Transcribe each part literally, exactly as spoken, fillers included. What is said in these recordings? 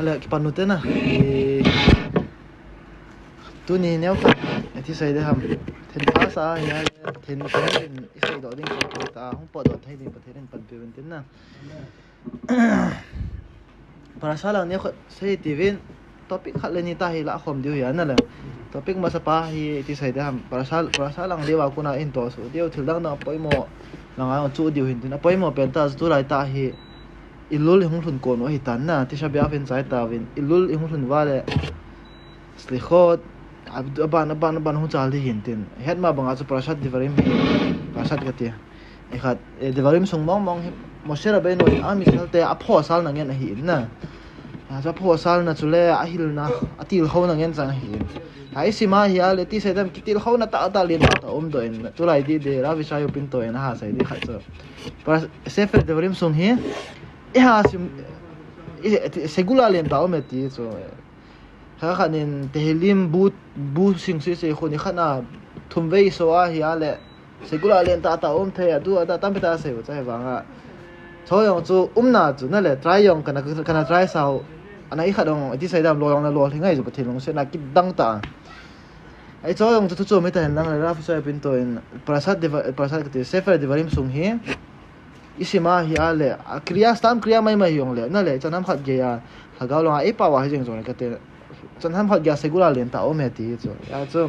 Ale, kipan u te na. I, tuni neo khat, iti sei de ham. Then pha sa hi ale, then, then i sei doh ding chu ta, hung potdoh thei ding Pathen in panpi uvin tin na. Parasha lang neo khat sei tivin, topic khat le ni ta hi la khom diu hi ana le. Topic masa pa hi iti sei de ham. Parasha, parasha lang diu a kona in to su diu thil dang dang poimo lang a chu diu hin tin. Poimo pen ta chu lai ta hi. Elul i hung lhun kon u ahi tan na, Tisha B'Av in chai tauvin, Elul i hung lhun uva le, Slichot, a, aban, aban, aban hung chal di hin tin. Het ma banga chu Parashat Devarim hi, Parashat kati. I khat, eh, Devarim sung mong mong hi, Moshe Rabbeinu in Am Yisrael te aphosal na ngen ahi in na. A chu aphosal na chu le, ahilna, atilkhou na ngen chang ahi in. Hai sima hi ale, iti sei dem, kitilkhou na ta, ta lin ta, ta um doh in. Tulai di de, Rav Yishayahu Pinto in, aha sei di khat chu. Para-, Sefer Devarim sung hi, i ha sim, i, i, segula len ta um e ti chu. Kha khat nin Tehillim bu, bu sing sui sei khun i khat na thum vei so a hi a le, segula len ta ta um thei a du a da tam pita sei u chai vang a. Cho yong chu um na chu na le, try yong kana, kana try sau. Ana i khat yong, iti sei dam lo yong na lo hlingai chu Pathen lungset na kidang ta. Ai cho yong chu thu chu mi ta hen lang le, Rav Yishayahu Pinto in, Parashat Deva-, Parashat kati, Sefer Devarim sung hi, i sima hi a le, a kriya, stam kriya mai mai hi yong le, na le, chanham khat gei a, lhagao long a, i pao a hi jeng jong le kate, chanham khat gei a segula len ta um e ti chu. Ya chu,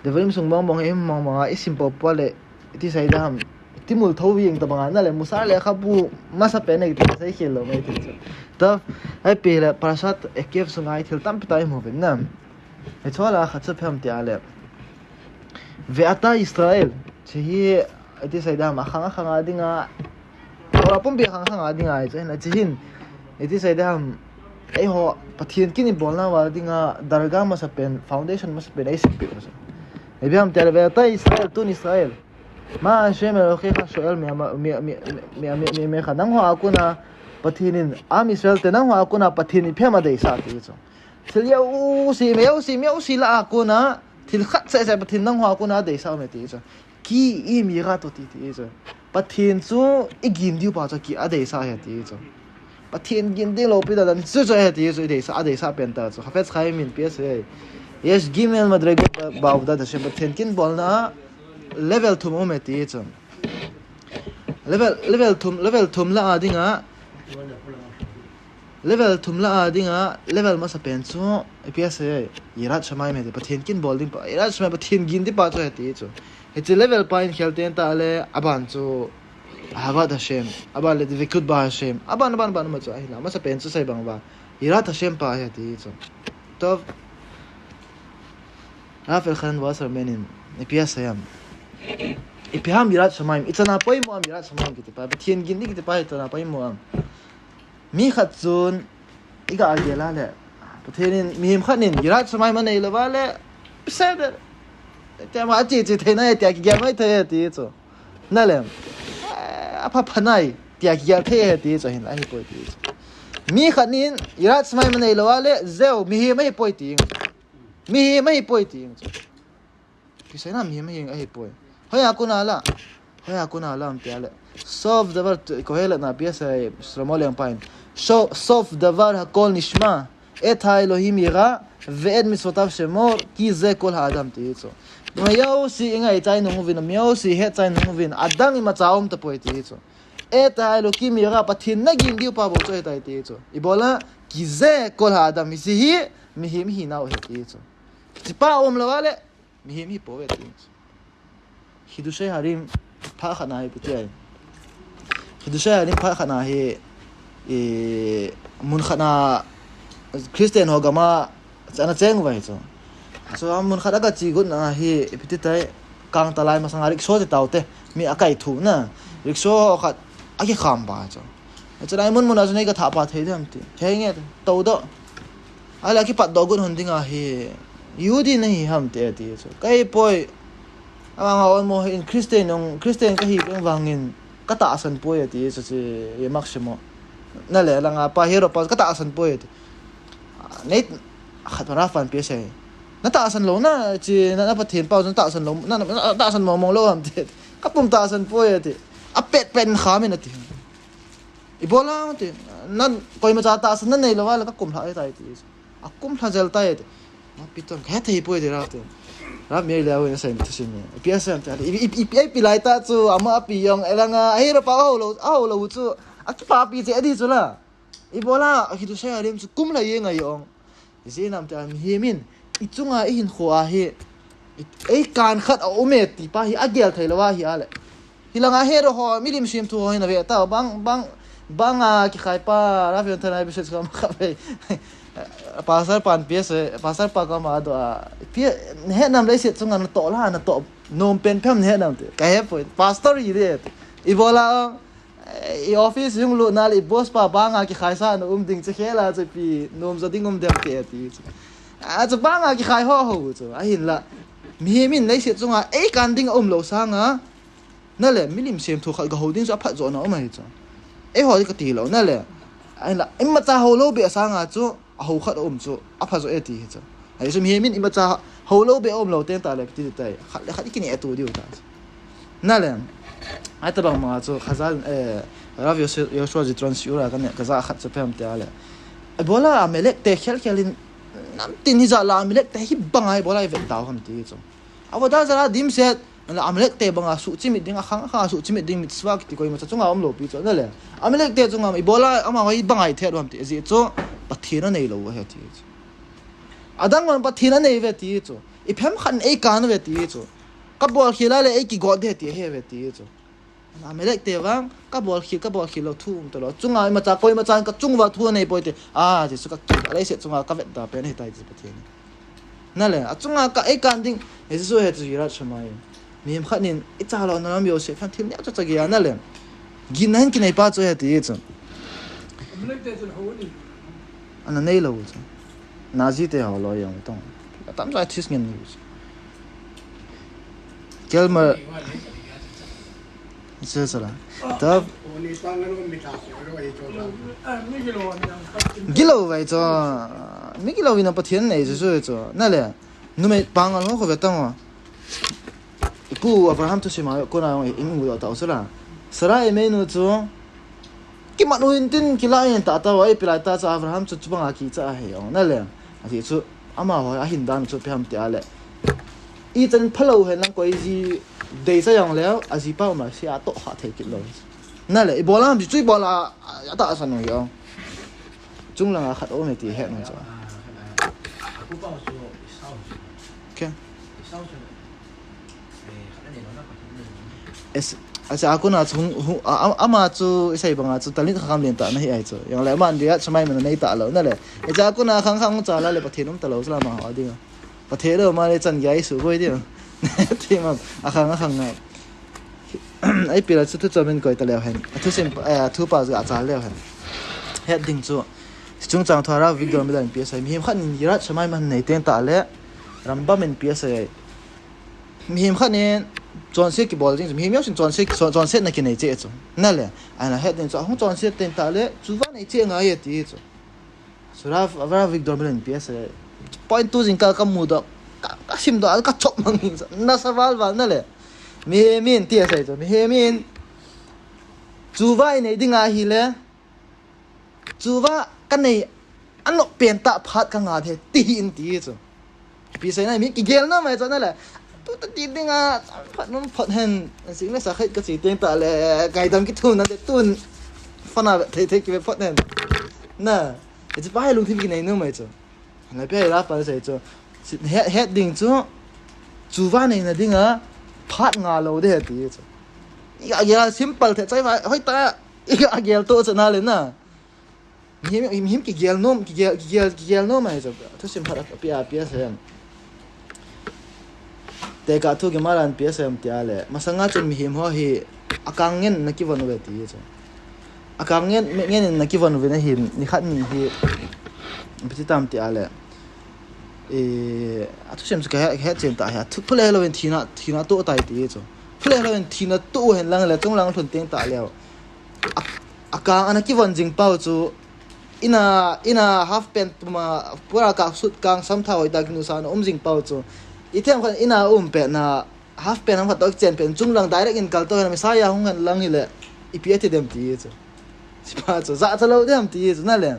Devarim sung mong mong hi mong mong a, i sim po po le, iti sei dam, iti mul tho ving ta banga na le, Musar lekhabu, masa pen e ti sei khel lou mai ti chu. Ta, ai pi le, Parashat Ekev sung a i thil tam pita i mu vin na. Hi chu la khat chu phem ti a le. Ve'ata Yisrael, chi hi, iti sei dam, a khang a khang a ding a, Torah pumpi a khang a khang a ding a, chi hin, chi hin, iti sei dam, ei ho, Pathen kin i bolna uva ding a, darga masa pen, foundation masa pen, ei sep pe masa. Ei biam te, Ve'ata Yisrael, tun Yisrael. Ma Hashem Elokecha shoel mi, mi, mi, mi, mi, mi, mi, kha nang ho a kona, Pathen in, Am Yisrael te nang ho a kona, Pathen in phem a deisah ti chu. Thil jouse, mi jouse, mi jouse lah a kona, thil khat seh seh Pathen nang ho a kona deisah um e ti chu. Ki im yirat oti ti chu. Pathen chu i gin diu pa chu ki a deisah e ti chu. Pathen gin ding lou pi da dan chu chu e ti chu i deisah, a deisah pen ta chu. Chafetz Chaim in pi ase. Yesh gimel madrigot ba'avodat Hashem, Pathen kin bolna level thum um e ti chu. Level, level thum, level thum lah a ding a. Level thum lah a ding a, level masa pen chu, ipi ase, yirat shamayim e ti, Pathen kin bol ding pa, yirat shamayim, Pathen gin ding pa chu e ti chu. Hiche level pa in khel ten ta le, aban chu, ahavat Hashem, aban le dvekut ba Hashem, aban, aban, aban ma chu, ahi la, masa pen chu sei bang uva, yirat Hashem pa e ti chu. Tov, Rav Elchanan Wasserman in, ipi ase ham. Ipi ham yirat shamayim, i chana poimo ham yirat shamayim kiti pa, Pathen gin ding kiti pa, i chana poimo ham. Mi khat chun, i ga gel a le. Pathen in, mihem khat nin, yirat shamayim anei lou va le. Beseder. Tia ma chi chi thei nai, tia kigel mai thei ti chu. Na le. Eh, apha pha nai, tia kigel thei ti chu hin, ahi poi ti chu. Mi khat nin, yirat shamayim anei lou va le, zeu, mihem ahi poi ti. Mihem ahi poi ti chu. Kiseina mihem ahi, ahi poi. Hoiya kona la. Hoiya kona la, am tia le. Sof davar, Kohelet na pi ase, Shlomo Aleng pa in. So-, sof davar hakol nishma. Et ha'Elohim yira, ve'et mitzvotav shemor, ki ze kol ha'adam ti chu. Mi jouse i ngai chai nung uvin, mi jouse i het chai nung uvin, adang imacha um tapoi ti chu. Et ha'Elohim yira, Pathen na gin diu pa bou chu ahitai ti chu. Ibola, ki ze kol ha'adam, hiche hi, mihem hi nau ahi ti chu. Hiche pa um lou va le, mihem hi pou ve ti. Chidushei Harim pha khat na hi ipi ti ai. Chidushei Harim pha khat na hi, i, mun khat na Christian ho gam a ana cheng uva hi chu. Chu a mun khat a ga chi got na hi ipi ti tai, kang talai masang a rickshaw ti tau te, mi a kai thu na. Rickshaw ho khat a kikham pa chu. Chulai mun mun a chun ei ka thah pa thei dem ti. Thei nge, tou doh. Ahile kipat doh got hon ding ahi. Yehudi nahi ham ti, ti chu. Ka hi poi. Amang a on mo hin Christian nung, Christian ka hi vang vangin ka tahsan poi ti chu chi, ye mak simo. Na le lang a pa hero pa ka tahsan poi ti. Nei khat ra fan pi sei. Na tahsan lou na chi, na, na Pathen pa chu tahsan lou. Na, na, na tahsan mong mong lou ham ti. Ka pum tahsan poi ti. A pet pen kha min ati. Ibola ti, nan koima cha tahsan nanei lou a le ka kum lha tai ti. A kum lha jel tai ti. Ma piton ka thei poi ti ra ti. Ra mi le a wena sai mi thusim ni. Pi a sem ta. I pi lai ta chu ama pi jong elanga. Ahira pa ho lou, ho lou chu. A kipa pi che di chu la. Ibola a hitu sai a lim chu kum lha ye ngai jong. Ijeh inem tia mihem in, ichunga ihinkho a hi, ei kan khat a um e ti pa hi agel thei lou ahi a le. Hilanga he ro ho, milim semthu ho hin ave ta, bang, bang, bang a kikhai pa, Rafi Thana episode kama kha ve. Pastor pan P S, Pastor pa kama do a, P-, he nam leiset chunga natoh la, natoh, nom pen pem he nam te, ka he poi, Pastor hi de, ibola, I office jong lut na le, i boss pa banga kikhai sa na um ding chu khela chu pi, nom jo ding um dem te ti chu. A chu banga kikhai ho ho chu. Ahinla, mihem in leiset chunga, ei kan ding a um lou sanga, na le, milim semthu khat ga ho ding chu aphat jo na um ahi chu. Ei ho di ka ti lou, na le. Ahinla, imacha ho lou be sanga chu, a ho khat a um chu, apha jo e ti hi chu. Ahi chu mihem in imacha ho lou be um lou teng ta le, ti tai. Khat le khat i kine tu diu ta. Na le. Ai ta bang ma chu, Khazal, eh, Rav Yosef, Yoshua Zitron Siura ka ne, ka za khat chu pem te a le. Ibola Amalek te khel khel in, nam tin hi ja la Amalek te hi bang ai ibola i vet ta ham ti chu. Avodah Zarah dim set, na le Amalek te banga suhchimit ding, akhang, akhang suhchimit ding mitzvah kiti koima cha chunga um lou pi chu, na le. Amalek te chunga ibola ama hoi banga i thet ham ti, ijeh chu Pathen a nei lou he ti chu. Adang man Pathen a nei ve ti chu. I phem khan ei kan ve ti chu. Ka bol khel a le ei kigot de ti he ve ti chu. Amalek te vang, ka bol khel, ka bol khel lou thu um ta lou. Chunga imacha koima chan ka chung va thu nei poi te. A, Jesu ka ki, a leiset chunga ka vet da pen hi tai chu Pathen. Na le, a chunga ka ei kan ding, he Jesu he chu Yirat Shamayim. Mihem khat nin, i cha lou na lam Yosef, khan thil nia chu cha gia na le. Gin na hin kinei pa chu he ti chu. Ana nei lou chu. Nazi te ho lou jong tong. Atam cha this ngen ni chu. Kelmar. Chu chu la. Ta. Gilou vai chu. Mi gilou vin Pathen nei chu chu chu. Na le. Numei pangal ho kho ve tang o. Ipu Abraham thusim a kona jong i mu doh tau chu la. Sarai Emeinu chu kimat u in tin kila in ta tau, ipi lai ta chu Abraham chu chubanga kicha ahi jong na le. Ati chu ama ho a hin dan chu ipi ham ti a le. Ichan phalou hen lang koi ji dei cha jong le, ajipa um lai sia toh kha thei kit lou. Na le, ibola ham chu ibola, a, atahsan u jong. Chung langa khat um e ti he nu chu. Okay. Es, asa akuna chu hung, hung, a, a, ama chu isei banga chu talent kha kham len ta na hi ai chu. Jong le man dia chamai man nei ta lou na le. Asa akuna khang khang cha la le Pathen um ta lou chu la ma ho ding. Pathen lou ma le chan gei su boi ding. Ti ma akhang akhang na. Ai pi la chu thu chom in koi ta leu hen. A thusim, eh, a thu pa chu a cha leu hen. Het ding chu. Chungchang thu a Rav Avigdor Miller in pi asei. Mihem khat in Yirat Shamayim man nei teng ta le. Rambam in pi asei. Mihem khat nin chonset kibol jing chu, mihem jousen chonset, chon-, chonsetna kinei cheh chu. Na le, ana het ding chu, ahung chonset teng ta le, tshuva nei cheh ngai e ti chu. Chu Rav, Rav Avigdor Miller in pi asei. Point tu jingkah ka mu doh, ka, ka sim doh, ka chop mang in chu. Nasa val val na le. Mihem in ti asei chu, mihem in tshuva i nei ding ahi le. Tshuva ka nei a nop pen tah phat ka ngah e ti hi in ti chu. Pi sei na mi kigel na mai chu na le. Tu ta ti ding a, phat nom phat hen, sing le sa khai ka chi teng ta le, ngaidam kithum na te tun. Fa na thei thei ki ve phat hen. Na, e chu pa hai lungthim kinei nom mai chu. Na pi hai la pa sei chu. Si-, het, het ding chu. Tshuva neina ding a, phat ngah lou de ti chu. I ga gel simple the chai va, hoi ta, i ga gel to chu na le na. Mihem, mihem kigel nom, kigel, kigel, kigel nom ahi chu. Thusim phat a pi a, pi asei em. Tekah thu Gemara in pi asei em ti a le. Masanga chun mihem ho hi akang ngen na kivon uve ti chu. Akang ngen, ngen in na kivon uve na hin, nikhat ni hi, ipi ti tam ti a le. E, a thusim chu ka he, he chen ta hi. Thu, phule lou in thina, thina to tai ti chu. Phule lou in thina to hen lang le, chung lang lhun teng ta leu. A, akang ana kivon jing pau chu, ina, ina half pant puma, pura ka suit kang sam tha hoi ta kinu sa na um jing pau chu. I them khan ina um pet na, half pant ham khat to chen pet, chung lang direct in kal to hen, Messiah hung hen lang hi le, ipi ati dem ti chu. Sipa chu, za cha lo dem ti chu na le.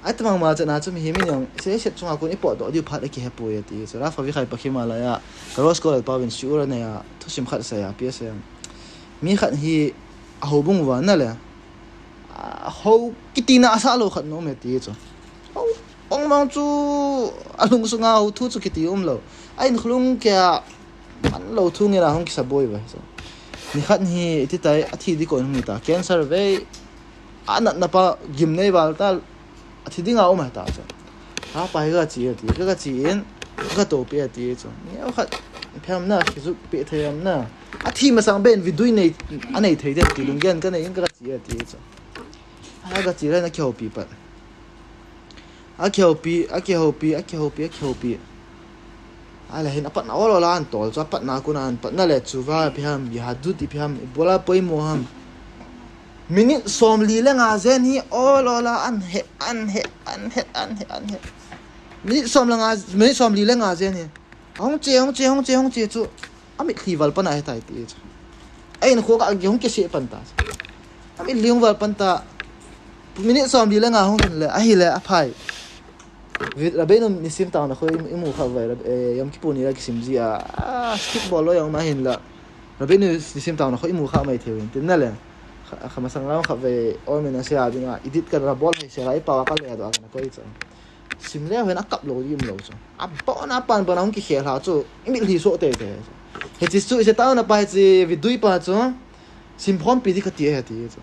Ai tamang ma chu na chu mihem in jong, se set chunga kon i potdoh diu phat a kihe poi ati chu. Rafa vi khai pakhi ma la ya. Ka Rose College pa vin siur ne ya. Thusim khat sa ya, P S A. Mi khat hi a ho bung va na le. A ho kiti na asa lo khat no me ti chu. Ho, ong mang chu a lung sunga ho thu chu kiti um lo. A in khulung ke a man lo thu nge la hong kisa boi va chu. Ni khat hi iti tai a thi di kon hung ta. Cancer ve a nat na pa gim nei val ta a thi dinga um ta chu. Ha pa hi ga chi ati, ga ga chi in, ga to pe ati chu. Ni khat phem na ki zuk pe thei am na. A thi masang ben vi dui nei, a nei thei den ti lung gen ka nei in ka ga chi ati chu. Ha ga chi la na ki ho pi pa. A kihopi, a kihopi, a kihopi, a kihopi. A le hin a patna ol ol a an tol chu, a patna kun a an patna le chuva ipi ham, Yahadut ipi ham, ibola poimo ham. Minute som li le nga jen hi ol ol a an he, an he, an he, an he, an he. Minute som le nga, minute som li le nga jen hi. Hong che, hong che, hong che, hong che chu. A mitlhi val pan a he tai ti chu. A in kho ka hong kise pan ta chu. A mitlhi hong val pan ta. Minute som li le nga hong hin le, a hi le, a phai. Rabbeinu Nisim taona kho i mu kha vai, Rab-, eh, Yom Kippur ni la kisim ji a, ah, skip bol lo jong ma hin la. Rabbeinu Nisim taona kho i mu kha mai thei in, tin na le. Kha, kha masang lam kha vai, ol men a se a ding a, edit ka ra bol hai se lai pa wa ka le do a ka na koi chu. Sim le hen a kap lo di um lo chu. A bon a pan pan a hong kikhel ha chu, i mitlhi so te te chu. He chi chu i se taona pa he chi vidui pa chu. Sim phom pi di ka ti he ti chu.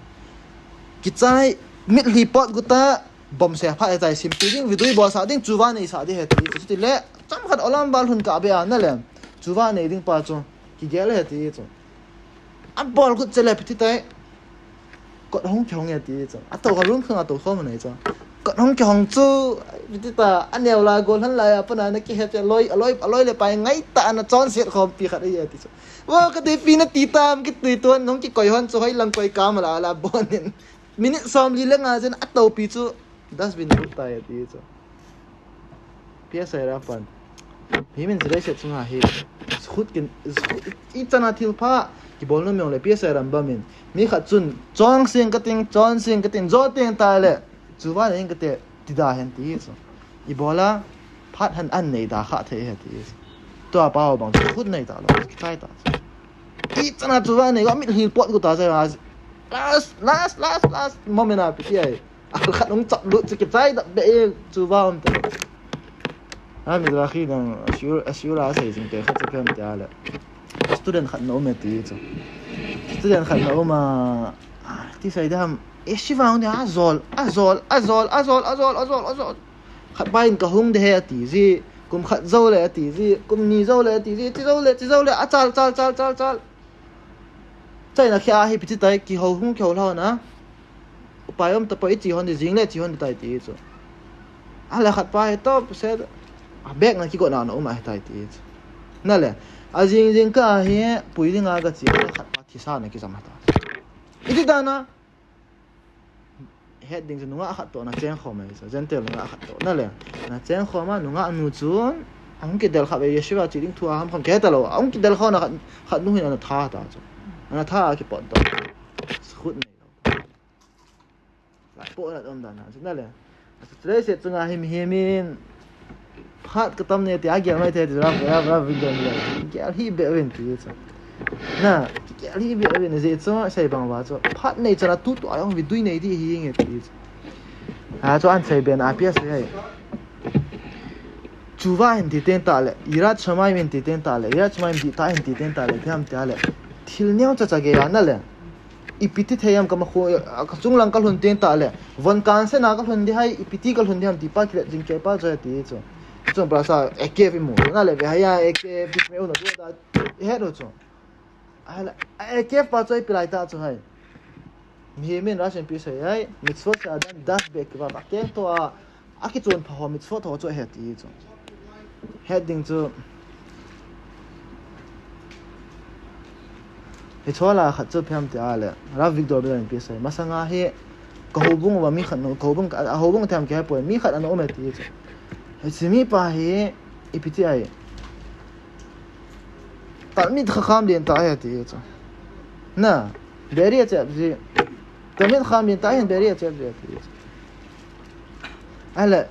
Kichai mitlhi pot gu ta, bom se pha e tai sim pi ding, vidui bol sa ding, chuva nei sa di he ti chu. Ti le, cham khat olam bal hun ka be a na le. Chuva nei ding pa chu. Kigel he ti chu. A bol kut che le piti tai. Kot hong kihong e ti chu. A to ka room khang a to khom nei chu. Kot hong kihong chu. Piti ta, a neo la gol han la ya pa na na ki he che loi, a loi, a loi le pai ngai ta na chon set khom pi khat e ti chu. Wo ka te pi na ti tam ki tui tuan nong ki koi hon chu hoi lang koi kam la la bon in. Minute som li le nga jen a to pi chu. Dustbin put ta ya ti chu. P S I ra pan. Hi min zilai set chunga hi. Khut kin, khut i chana thil pha. Ki bol no mi ong le P S I ram ba min. Mi khat chun, chong sing ka ting, chong sing ka ting, zo ting ta le. Chuva nei ka te, ti da hen ti chu. I bola, phat han an nei da kha thei he ti chu. Tua pa ho bang chu khut nei ta lo, ki chai ta chu. I chana chuva nei, wa mitlhi pot gu ta chu. Last, last, last, last moment a pi ti ai. Al khat hung chap lut chu kichai dap be e chu va um te. A mi la khi dang a sure, a sure a sei jing te khat chu phem te a le. Student khat na um e ti chu. Student khat na um a, ah, ti sei dam. E si vang de a zol, a zol, a zol, a zol, a zol, a zol, a zol. Khat pa in ka hung de he a ti ji. Kum khat zo le a ti ji. Kum ni zo le a ti ji. Ti zo le, ti zo le. A chal, chal, chal, chal, chal. Chai na khia hi piti tai ki ho hung ki ho hlau na. Upai um ta poi chi hon di jing le chi hon di tai ti chu. A le khat pa he to se a bek na ki go na no um a he tai ti chu. Na le. A jing jing ka hi pui ding a ka chi a le khat pa thi sa na ki jam ta. Iti da na. Het ding chu nunga khat to na cheng khom mai chu. Gentle nunga khat to. Na le. Na cheng khom a nunga nu chun. Ang ki del kha ve yeshiva chi ding thu a ham khom ke ta lo. Ang ki del kho na khat, khat nu hin ana tha ta chu. Ana tha a ki pot to. Khut nei lo. Lai po la om da na. Chu na le. Asa tre se chunga him him in. Phat ka tam ne ti a gel mai the ti ra ra ra video ni. Gel hi be win ti chu. Na, gel hi be win je chu sei bang wa chu. Phat nei chana tu tu a jong video nei di hi nge ti chu. A chu an sei ben a pia sei. Chuva hin ti ten ta le, Yirat Shamayim hin ti ten ta le, Yirat Shamayim di ta hin ti ten ta le, thiam ti a le. Thil neo cha cha ge ya na le. Ipi ti thei am ka ma khu, ka chung lang ka lhun ten ta le. Von kan se na ka lhun di hai, ipi ti ka lhun di ham ti pa ki le jing ke pa cha ti chu. Chung pra sa, A K F i mu. Na le ve hai ya, A K F i me u na tu da. I het u chu. A le, A K F pa chu ipi lai ta chu hai. Mihem in Russian pi sei ai, mitzvot se a dan das be ki va va keng to a, a ki chun pha ho mitzvot ho chu a he ti chu. He ding chu. Hi chua la khat chu phiam ti a le, Rav Victor Bidan pi sei. Masanga hi, ka houbung va mi khat no, ka houbung, a houbung thiam ki hai poi, mi khat ana um e ti chu. Hi si mi pa hi, ipi ti ai. Talmid Chacham lien ta a he ti chu. Na, Beri a chep ji. Talmid Chacham lentah hin Beri achep jeh. Ahile,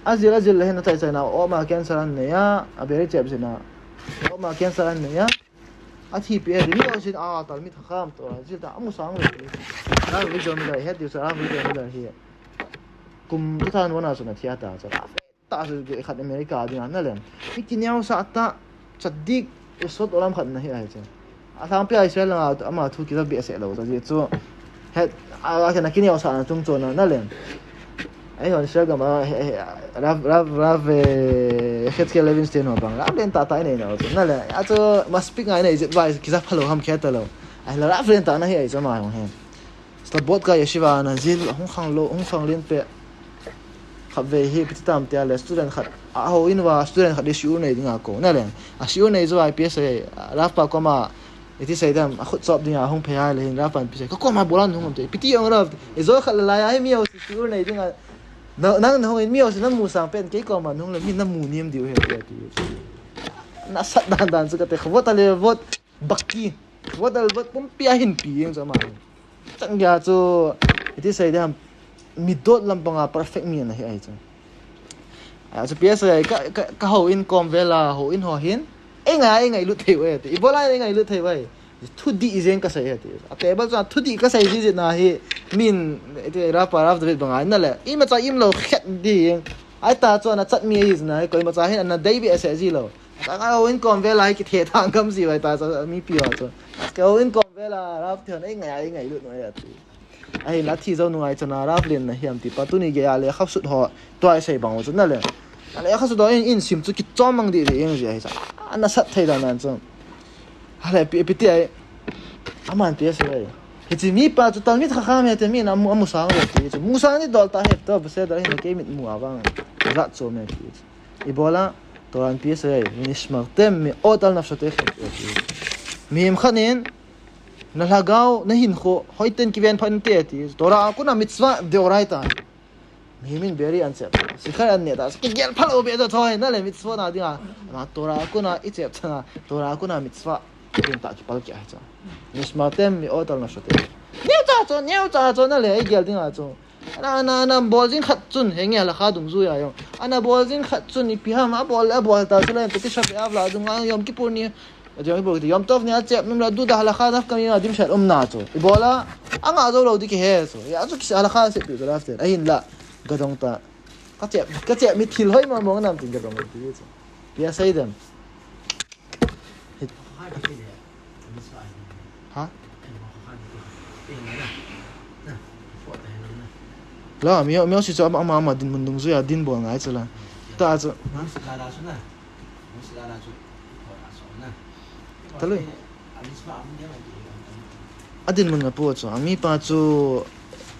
ajil, ajil le hin achai chai na, oma cancer anei a, a Beri chep jeh na, oma cancer anei a, athi pi e, mi o sin a, Talmid Chacham toh, ajil ta, amusang le. Rav Avigdor Miller, het diu sa, Rav Avigdor Miller hi. Kum two thousand one a chun athi a ta chu. Tah chu khat America dinga na lem. Mi kineosah tah, tzadik, yesod olam khat ana hi ahi chu. Alhangpi a Israel langa ama thu kila behseh lou chu, ajeh chu. Het, a, a, kina kineosahna chung chon na lem. Eihon Israel gam a, he, he, Rav, Rav, Rav, eh, Yechiel Levinstein ho bang, Rav lentah tah inei nau chu. Na lem, a chu, maspik ngai nei jeh vai, kija phalou ham khe talou. Ahile Rav lentah ana hi ahi chu ama jong hi. Slobodka Yeshiva ana jil, hung khang lou, hung khang len peh. Khatvei hi, ipi ti tam tia le, student khat, a houin uva, student khat hi shiur nei dinga kou, na lem. A shiur nei jou a ipi asei, Rav pa koma, iti sei dem, a khut chop dinga hung phei a le hin, Rav pan ipi asei, ka koma bol a nahung um te, ipi ti jong Rav, ijou khat le lai a hi mi ho shiur nei dinga, na, nang nahung in mi ho na musang pen, kei koma nahung le, mi namu nem diu ahi, ati. Nasat dan dan chu kate, kavot a le vot, baki, vot a le vot, pumpi a hin pi jeng chu ama. Chang gei chu, iti sei dem, midot lampanga perfect mi ana hi ahi chu. A chu P S A ka, ka, ka houin kom vel a, houin ho hin. Ei ngai, ei ngailut thei uve ti. Ibola ei ngailut thei uve. Thudih jeng kasei e ti. A table chu thudih kasei ji ji na hi. Min, iti Rav pa Rav David banga na le. Imacha im lou khet ding. Ahi ta chu ana chat mi ahi na hi. Koimacha hin ana dei behseh ji lou. Ka houin kom vel a hi kithe thang gam ji uve ta chu mipi ho chu. Ka houin kom vel a Rav thei hon ei ngai, ei ngailut uve ti. Ahinla thi jou nungai chana Rav lenna hiam ti pa tuni gei a lekha sut ho tua isei bang u chu na le. A lekha sut ho in, in sim chu kichom mang deh deh jeng ji ahi chu. A nasat thei dan dan chu. Ahile ipi, ipi ti ai. Aman ipi asei ai. Hiche mi pa chu Talmid Chacham ahi ti mi na mu, amusang le ti chu. Musang ni dol ta he to, Beseder hin kei mit mu a vang. Rat chu me ti chu. Ibola, Torah in ipi asei ai. Venishmartem me'od al nafshotechem. Mihem khat in, na lhagao, na hinkho, hoiten kiven phat inte ti. Torah a kona mitzvah deoraita. Mihem in beri an chep. Sikhar an ne ta. Kigel phalou be ta thoi. Na le mitzvah na dinga. Ama Torah a kona i chep chana. Torah a kona mitzvah. Ken ta kipal kya hai cha. Venishmartem me'od al nafshotechem. Neocha chu, neocha chu na le, i gel dinga chu. Ana, ana, ana bol jing khat chun, henge halakha dungjuia jong. Ana bol jing khat chun, ipi ham, abol, abol ta chu le, Tisha B'Av la dung a, Yom Kippur ni, Yom Kippur kiti, Yom Tov ni a chep nom le, duda halakha nafkamina dimset um na chu. Ibola, anga jou lou di kihe chu. Ya chu kisa halakha se pi chu laften. Ahinla, gadong ta. Ka chep, ka chep mi thil hoi mong mong nam tin gadong ti chu. Ipi asei dem. Ha? La, mi, mi si chu ama, ama, ama dinmun dungjuia din bol ngai chu la. Ta chu. Talui. Adinmun na pu chu. Ami pa chu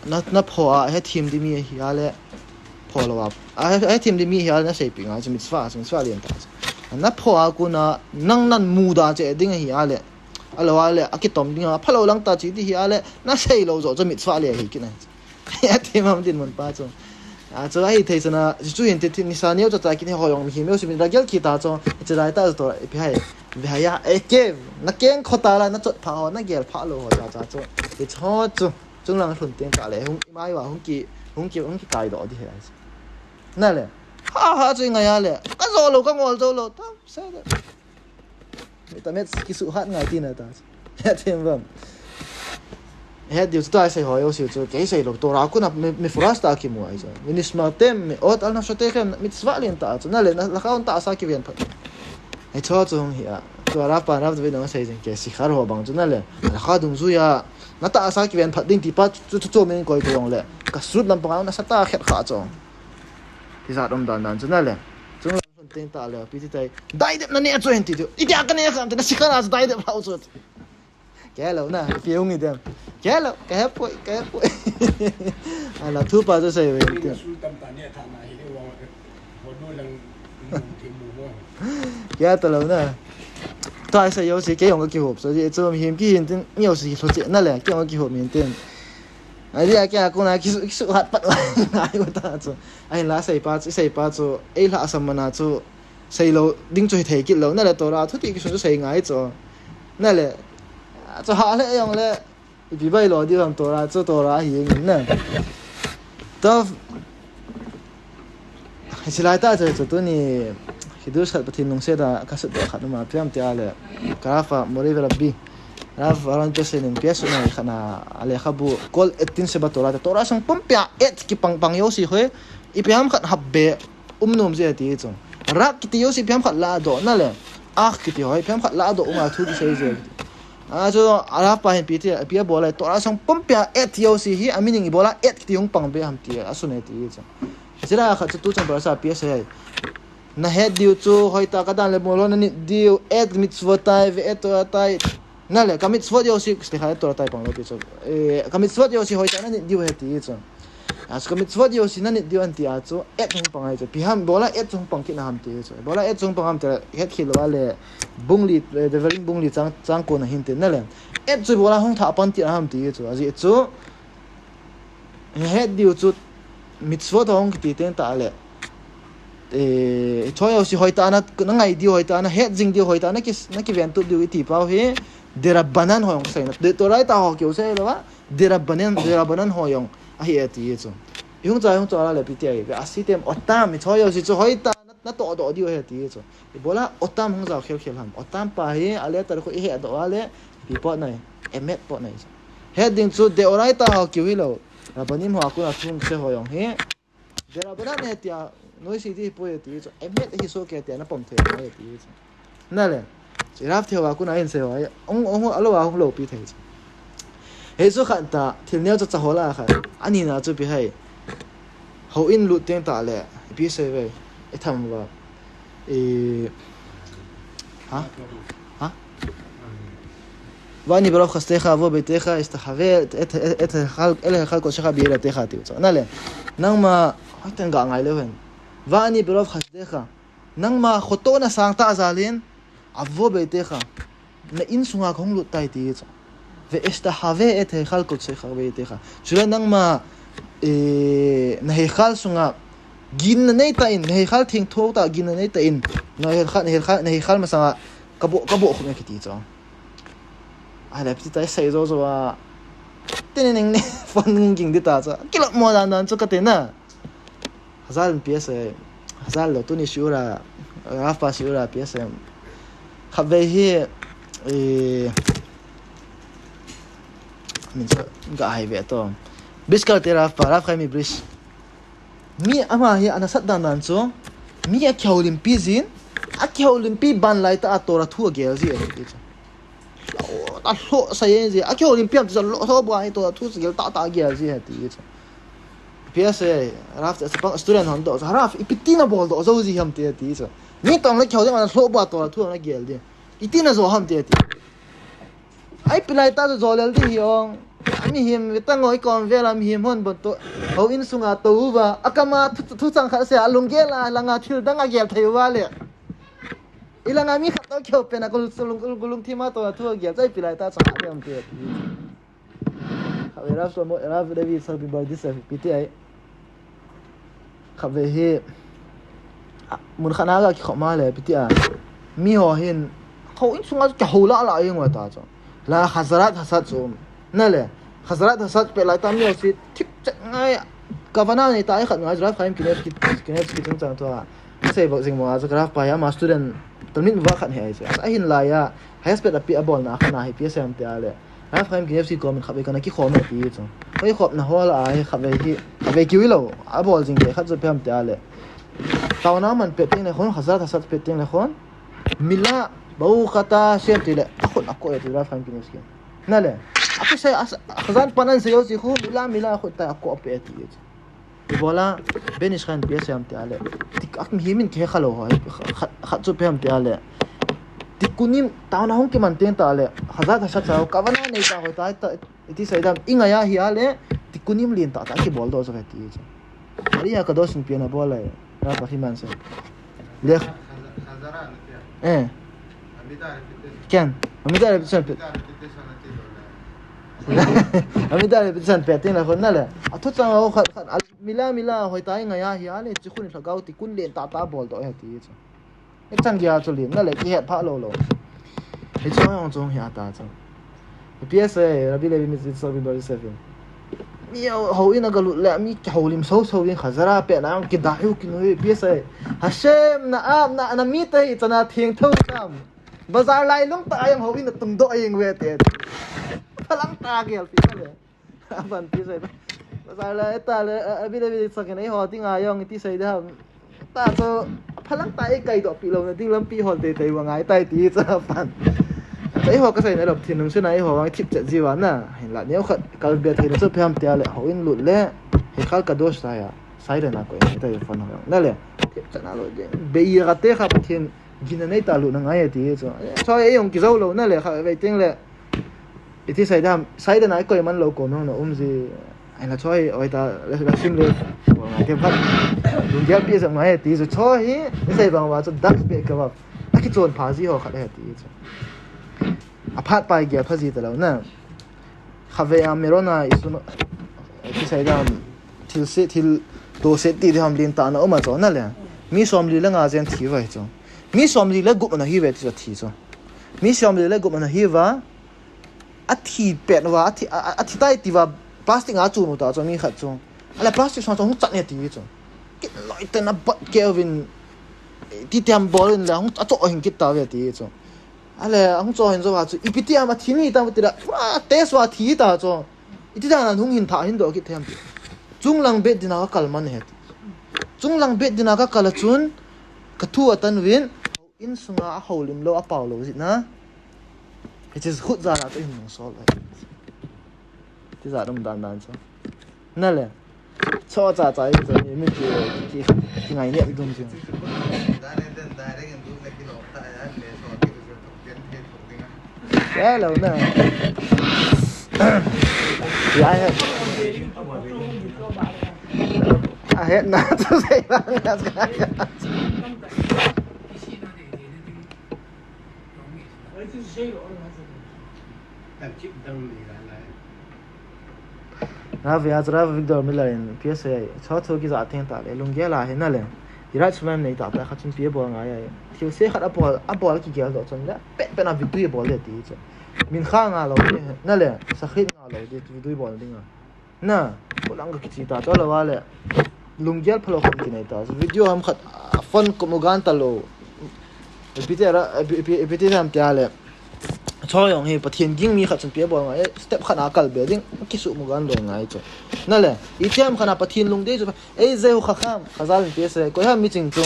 na, na pho a, hethem di mi ahi a le. Pho lou a. A, hethem di mi ahi a le na seipi ngai chu mitzvah, chu mitzvah lien ta chu. Na pho a kona nang nan muda che ding ahi a le. Alou a le, akitom ding a, phalou lang ta chi di hi a le, na sei lou jo chu mitzvah le hi kina. Ati mam dinmun pa chu. A chu ahi thei chana, chu hin ti, ti nisa neo cha cha kini ho jong mihem jong si min ragel kita chu, che dai ta to, ipi hai. Vehaya ekev, na keng kho ta la, na chot pha ho, na gel pha lou ho cha cha chu. Ti cho chu, chunglang lhun teng ta le, hung i mai uva, hung ki, hung ki, hung kikai doh di hi lai. Na le, ha ha chu i ngai a le, ka jo lou, ka ngol jou lou, ta, se de. Vitamin kisuhat ngai tina ta. Hethem vam. Het diu chu ta sei ho jouse chu, kei sei lou, Torah kona mi, mifurash ta kimu ahi chu. Venishmartem me'od al nafshotechem, mitzvah lien ta chu. Na le, na, la kaun ta sa kiven phat. Ahi chu chu hung hi a. Chu Rav pa Rav David nang sei jing ke sikhar ho bang chu na le. Halakha dungjuia. Na ta sa kiven phat ding ti pa chu, chu, chu min koi ko jong le. Kashrut lampang a na sa ta khet kha chu. Ti jat um dan dan chu na le. Chu Hung teng ta le, ipi ti tai. Dai dep na ne chu hin ti chu. Iti a ka ne kha, na sikhar a chu dai dep hao chu. Kei lou na, ipi hung i dem. Kei lou, ka he poi, ka he poi. Ala thu pa chu sei ve ti. Sul tam ta ne tha na hi le wa. Ho do lang mu ti mu ho. Kei ta lou na. Tua sei jouse kei jong ka kihop. So, chu mihem kihin tin, mi jouse lho che na le, kei jong ka kihop min tin. Ahi a kei a kona kisu, kisuhat pat ngai u ta chu. Ahinla sei pa chu, sei pa chu, ei lhasam mana chu, sei lou, ding chu hi thei kit lou, na le Torah thuti kisun chu sei ngai chu. Na le, chu ha le jong le, Ipi bailo diu ham Torah chu Torah hi ngin na. Toh, hichi lai tah chu, chu tuni, Kiddush khat Pathen lungset a kasut doh khat um a, ipi ham tia le, ka Rav a, Mori ve Rabbi, Rav Aaron Pesenin piasunai khat na, a lekhabu, Kol Eighteen Sefer Torah te, Torah sang pumpia et kipang pang jouse hi, ipi ham khat hap be, um nom je ati chu. Rak kiti jouse ipi ham khat ladoh na le, Ach kiti ho ipi ham khat ladoh um a thu kisei je. A chu a Rav pa hin ipi ti, ipi abol a, Torah sang pumpia et jouse hi, a meaning ibola et kiti hung pang be ham ti, asun e ti chu. Hichi lai khat chu tuchan parasha a ipi asei. Na het diu chu hoitah a ka dan le mol ho na nit diu, et mitzvotai ve et Toratai. Na le, ka mitzvot jouse, slicha, et Toratai pang lou pi chu. Eh, ka mitzvot jouse hoitah a na nit diu ahi ti chu. A chu ka mitzvot jouse na nit diu ahi ti a chu, et hung pang ahi chu. Ipi ham, ibola et chu hung pang kit na ham ti chu. Ibola et chu hung pang ham ti, het khel lou a le, bung li, eh, Devarim bung li chang, chang ko na hin ti na le. Et chu ibola hung thah pan ti na ham ti chu. Ajeh chu, het diu chu mitzvot hung kiti teng tah le. Eh, choi jouse hoitah a na, na ngai diu hoitah a na, het jing diu hoitah a na ki, na kiventup diu iti pau hi, Derabanan ho jong sei na. Deoraita ho kiu sei lou a, Derabanan, Derabanan ho jong ahi e ti chu. I hung cha, i hung cha la le ipi ti ahi, ve asitem otam, i choi jouse chu hoitah a na, na toh doh diu ahi ti chu. Ibola otam hung jao khel khel ham. Otam pa hi, a letter khu i he doh a le, ipi pot nai, emet pot nai chu. Het ding chu Deoraita ho kiu hilou. Rabbanim ho a kon a thu hung sei ho jong hi. Derabanan ahi tia, noise di hipoi ati chu. Emet hi soh kei tia, na pom thei ngai ati chu. Na le. Chu Rav te ho a kon a hin sei ho. Ong, ong, alou a hung loupi thei chu. Hei chu khat ta, thil neo chu cha ho lah a khat. Ani na chu ipi ham. Houin lut teng tah le. Ipi sei ve. I tham uva. Eh, ha? Ha? ואני ברוב חסדך אבוא ביתך, אשתחווה את, את, את, את היכל, אל היכל קודשך בהילולתך ati chu. Na le, nangma, hoitah in ga ngai leu hen. ואני ברוב חסדך, nangma khotohna sang tah jal in, אבוא ביתך, na in sunga kahung lut tai ti chu. ואשתחווה את היכל קודשך בהילולתך. Chule nangma, eh, na hikhal sunga, ginna nei tah in, na hikhal thengtho tah, ginna nei tah in, na hikhal, na hikhal, na hikhal masanga, ka boh, ka boh khum e kiti chu. Ahile ipi ti tai sei jo jo a. Tene ning ne, phone ging di ta chu. Kilom mo dan dan chu kati na. Hazal in P S A, Hazal lou tuni shiur a, Rav pa shiur a P S A. Khatvei hi, eh, min sa, ga hai ve to. Bris kal te Rav pa, Rav Chaim Bris. Mi ama hi ana sat dan dan chu, mi akihoulimpi jin, akihoulimpi ban lai tah a Torah thu agel ji ahi ti chu. Alhoh sa jeng ji, akihoulimpi ham ti chu, alhoh bua hi Torah thu gel tah tah agel ji ahi ti chu. P S A, Rav te chapang student hon doh chu, Rav, ipi ti na bol doh jou ji ham ti, ti chu. Mi tong le kihoulim ana lhoh bua Torah thu ana gel di. Iti na jo ham ti, ti. Ai pilai ta chu jolel di hi ong. Mihem ve ta ngoi kom vel a mihem hon bon to. Houin sunga tou va. Akam a thu, thu chang khat se a lunggel a langa thil dang agel thei uva le. I langa mi khat to kihou pen a ko lung, lung, lungthim a Torah thu agel. Chai pilai ta chu ha dem ti. Khatvei Rav Shlomo, Rav Levi Yitzhak Bimbar di se ipi ti ai. Khatvei hi, a, mun khat na ga kikhop ma le, ipi ti a. Mi ho hin, houin sunga kihou lah lah jeng uva ta chu. La Hazarat Hasad chu. Na le, Hazarat Hasad pe lai ta mi ho si, thip chet ngai, kavana nei ta ai khat ngai, Rav Chaim Kanevsky, Kanevsky chungchang thu a. Sei bak jing mo a chu Rav pa hi ama student, Talmid Muvak khat hi ai chu. Ahin lai a, highest paid a pi a bol na khat na hi P S A am ti a le. Rav Chaim Kanevsky komin khatvei kana kikhom e ti chu. Koi khopna ho lah a hi khatvei hi, khatvei kiu hilou, a bol jing te khat chu ipi ham ti a le. Taona man pet teng le khon, Hazarat Hasad pet teng le khon. Mila, Baruch ata Hashem ti le, a khut a ko e ti Rav Chaim Kanevsky. Na le, a kisei, a, a khazan pan an sei jouse khu, mila, mila a khut ta a ko pe e ti chu. Ibola, Ben Ish Chai in P S A am ti a le. Tik ak mi hi min kihe kha lou ho, khat, khat chu ipi ham ti a le. Tikkunim, taona hung kiman teng tah le. Hazarat Hasad sa, kavana nei ta ho ta, ta, iti sei dam, i ngai a hi a le, Tikkunim lien tah tah kibol doh jo ve ti chu. Ari HaKadosh in pi ana bol le, Rav Achiman se. Le. Eh. Ken. Amida repetition pe. Amida repetition pe teng le khon na le. A thu chang ho khat khat. Mila, mila, hoitah i ngai a hi a le, chi khun lhagao tikkun lien tah tah bol doh e ti chu. I chang gei a chu lien na le, kihet pha lou lou. Hichu hung chung hi ata chu. P S A, Rabbi Levi Mitzvah Bimbar Yosef in. Mi houin a galut le, mi kihoulim soso in Chazara pet na, kidai u kinu, P S A. Hashem, na ap, na, na mi te hi chana theng tho tam. Bazar lai lung ta ayang houin a tung do ayang ve te. Phalang ta gel pi le. Aban P S A. Bazar lai ta le, a, a, Rabbi Levi Yitzchak in ei ho ting ayang ti sei da. Ta chu phalang ta ei kai doh pi lo na ding lampi hol tei tei va ngai tai ti chu pan. Chu eiho ka sei na lop thin nung sina eiho vang thip chet jiu va na. Hinla neo khat kal be thei na chu phiam tia le houin lut le. Hichal kadosh ta ya. Siren a koi tai phone ho na le. Thip chet na lo ding. Be'irate ha Pathen gin a nei ta lut na ngai ti chu. Chu ei jong kijou lo na le kha ve ting le. Iti Saidan, Saidan a i koi man lo ko nong na um ji. Ai na choi, oi ta, la, la sim le. Ko nga te phat. Lunggel pi sa ngai ti chu choi hi, i sei bang wa chu das be ka ba. A kichon pha ji ho khat he ti chu. A phat pai gel pha ji ta lo na. Kha ve a Meron a i sun, iti Saidan, thil se, thil to se ti de ham lin ta na um a chu na le. Mi somli le nga jen thi vai chu. Mi somli le gup na hi ve ti chu thi chu. Mi somli le gup na hi va. A thi pet va, a thi, a, a, a thi tai ti va, plastic a chu nu ta chu mi khat chu. Ale plastic sa chu hung chat ne ti chu. Kit loi te na bat ke vin, ti tiam bol in le hung a cho hin kit ta ve ti chu. Ale hung cho hin zo va chu, ipi tiam a thi ni ta ti da, pura test va thi ta chu. Iti dan an hung hin tha hin do kit them ti. Chunglang bet dina ka kal man he ti. Chunglang bet dina ka kal a chun, ka thu a tan vin, In sunga a houlim lo, a pau lo jeh na. Hiche khut jal a toh hin nung sol ai. Ti jat um dan dan chu. Na le. Cho cha cha hi chu mi, mi ki, ki, ki ngai ne dum chu. Ya lo na. Ya he. A he na chu sei ba. Rav Yaz, Rav Victor Miller in P S A, cho cho ki za teng ta le, lunggel a hi na le. Yirat Shamayim nei ta ta kha chun pi bol ngai ai. Thil se khat a bol, a bol kigel doh chun le, pet pet na vidui bol le ti chu. Mincha nga lo de, na le, Shachrit nga lo de, vidui bol ding a. Na, ko lang ka kichi ta, cho lo va le. Lunggel phalo khat kinei ta. Video ham khat, a, phone ko mugan ta lo. Pi te ra, pi, pi, pi te ham tia le. Cho jong hi Pathen ging mi khat chun pi bol ngai, step khat a kal be ding, kisu mugan lo ngai chu. Na le, i tiam khat a Pathen lungdei chu, ei Zehu Chacham, Chazal in P S A, koi ham mi ching chu.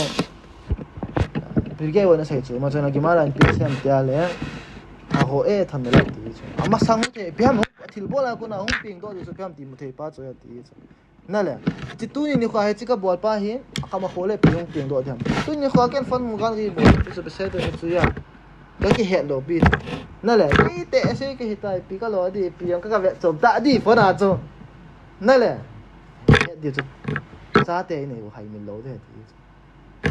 Pirkei Avot in asei chu, ma chun a Gemara in P S A ham tia le. A ho e tham me la ti chu. Ama sang te, pi ham thil bol a ko na hung ping do chu, pi ham ti mu thei pa chu ya ti chu. Na le, chi tuni nikho hi chi ka bol pa hi, a kama kho le pi hung ping do diam. Tuni nikho ken phone mugan ki bol, chu pe se to chu ya. Ka kihet lo pi. Na le, ki te se ki hitai pi ka lo di, pi yang ka ka ve chom ta di phone a chu. Na le, het di chu. Cha te nei u hai min lo de ti chu.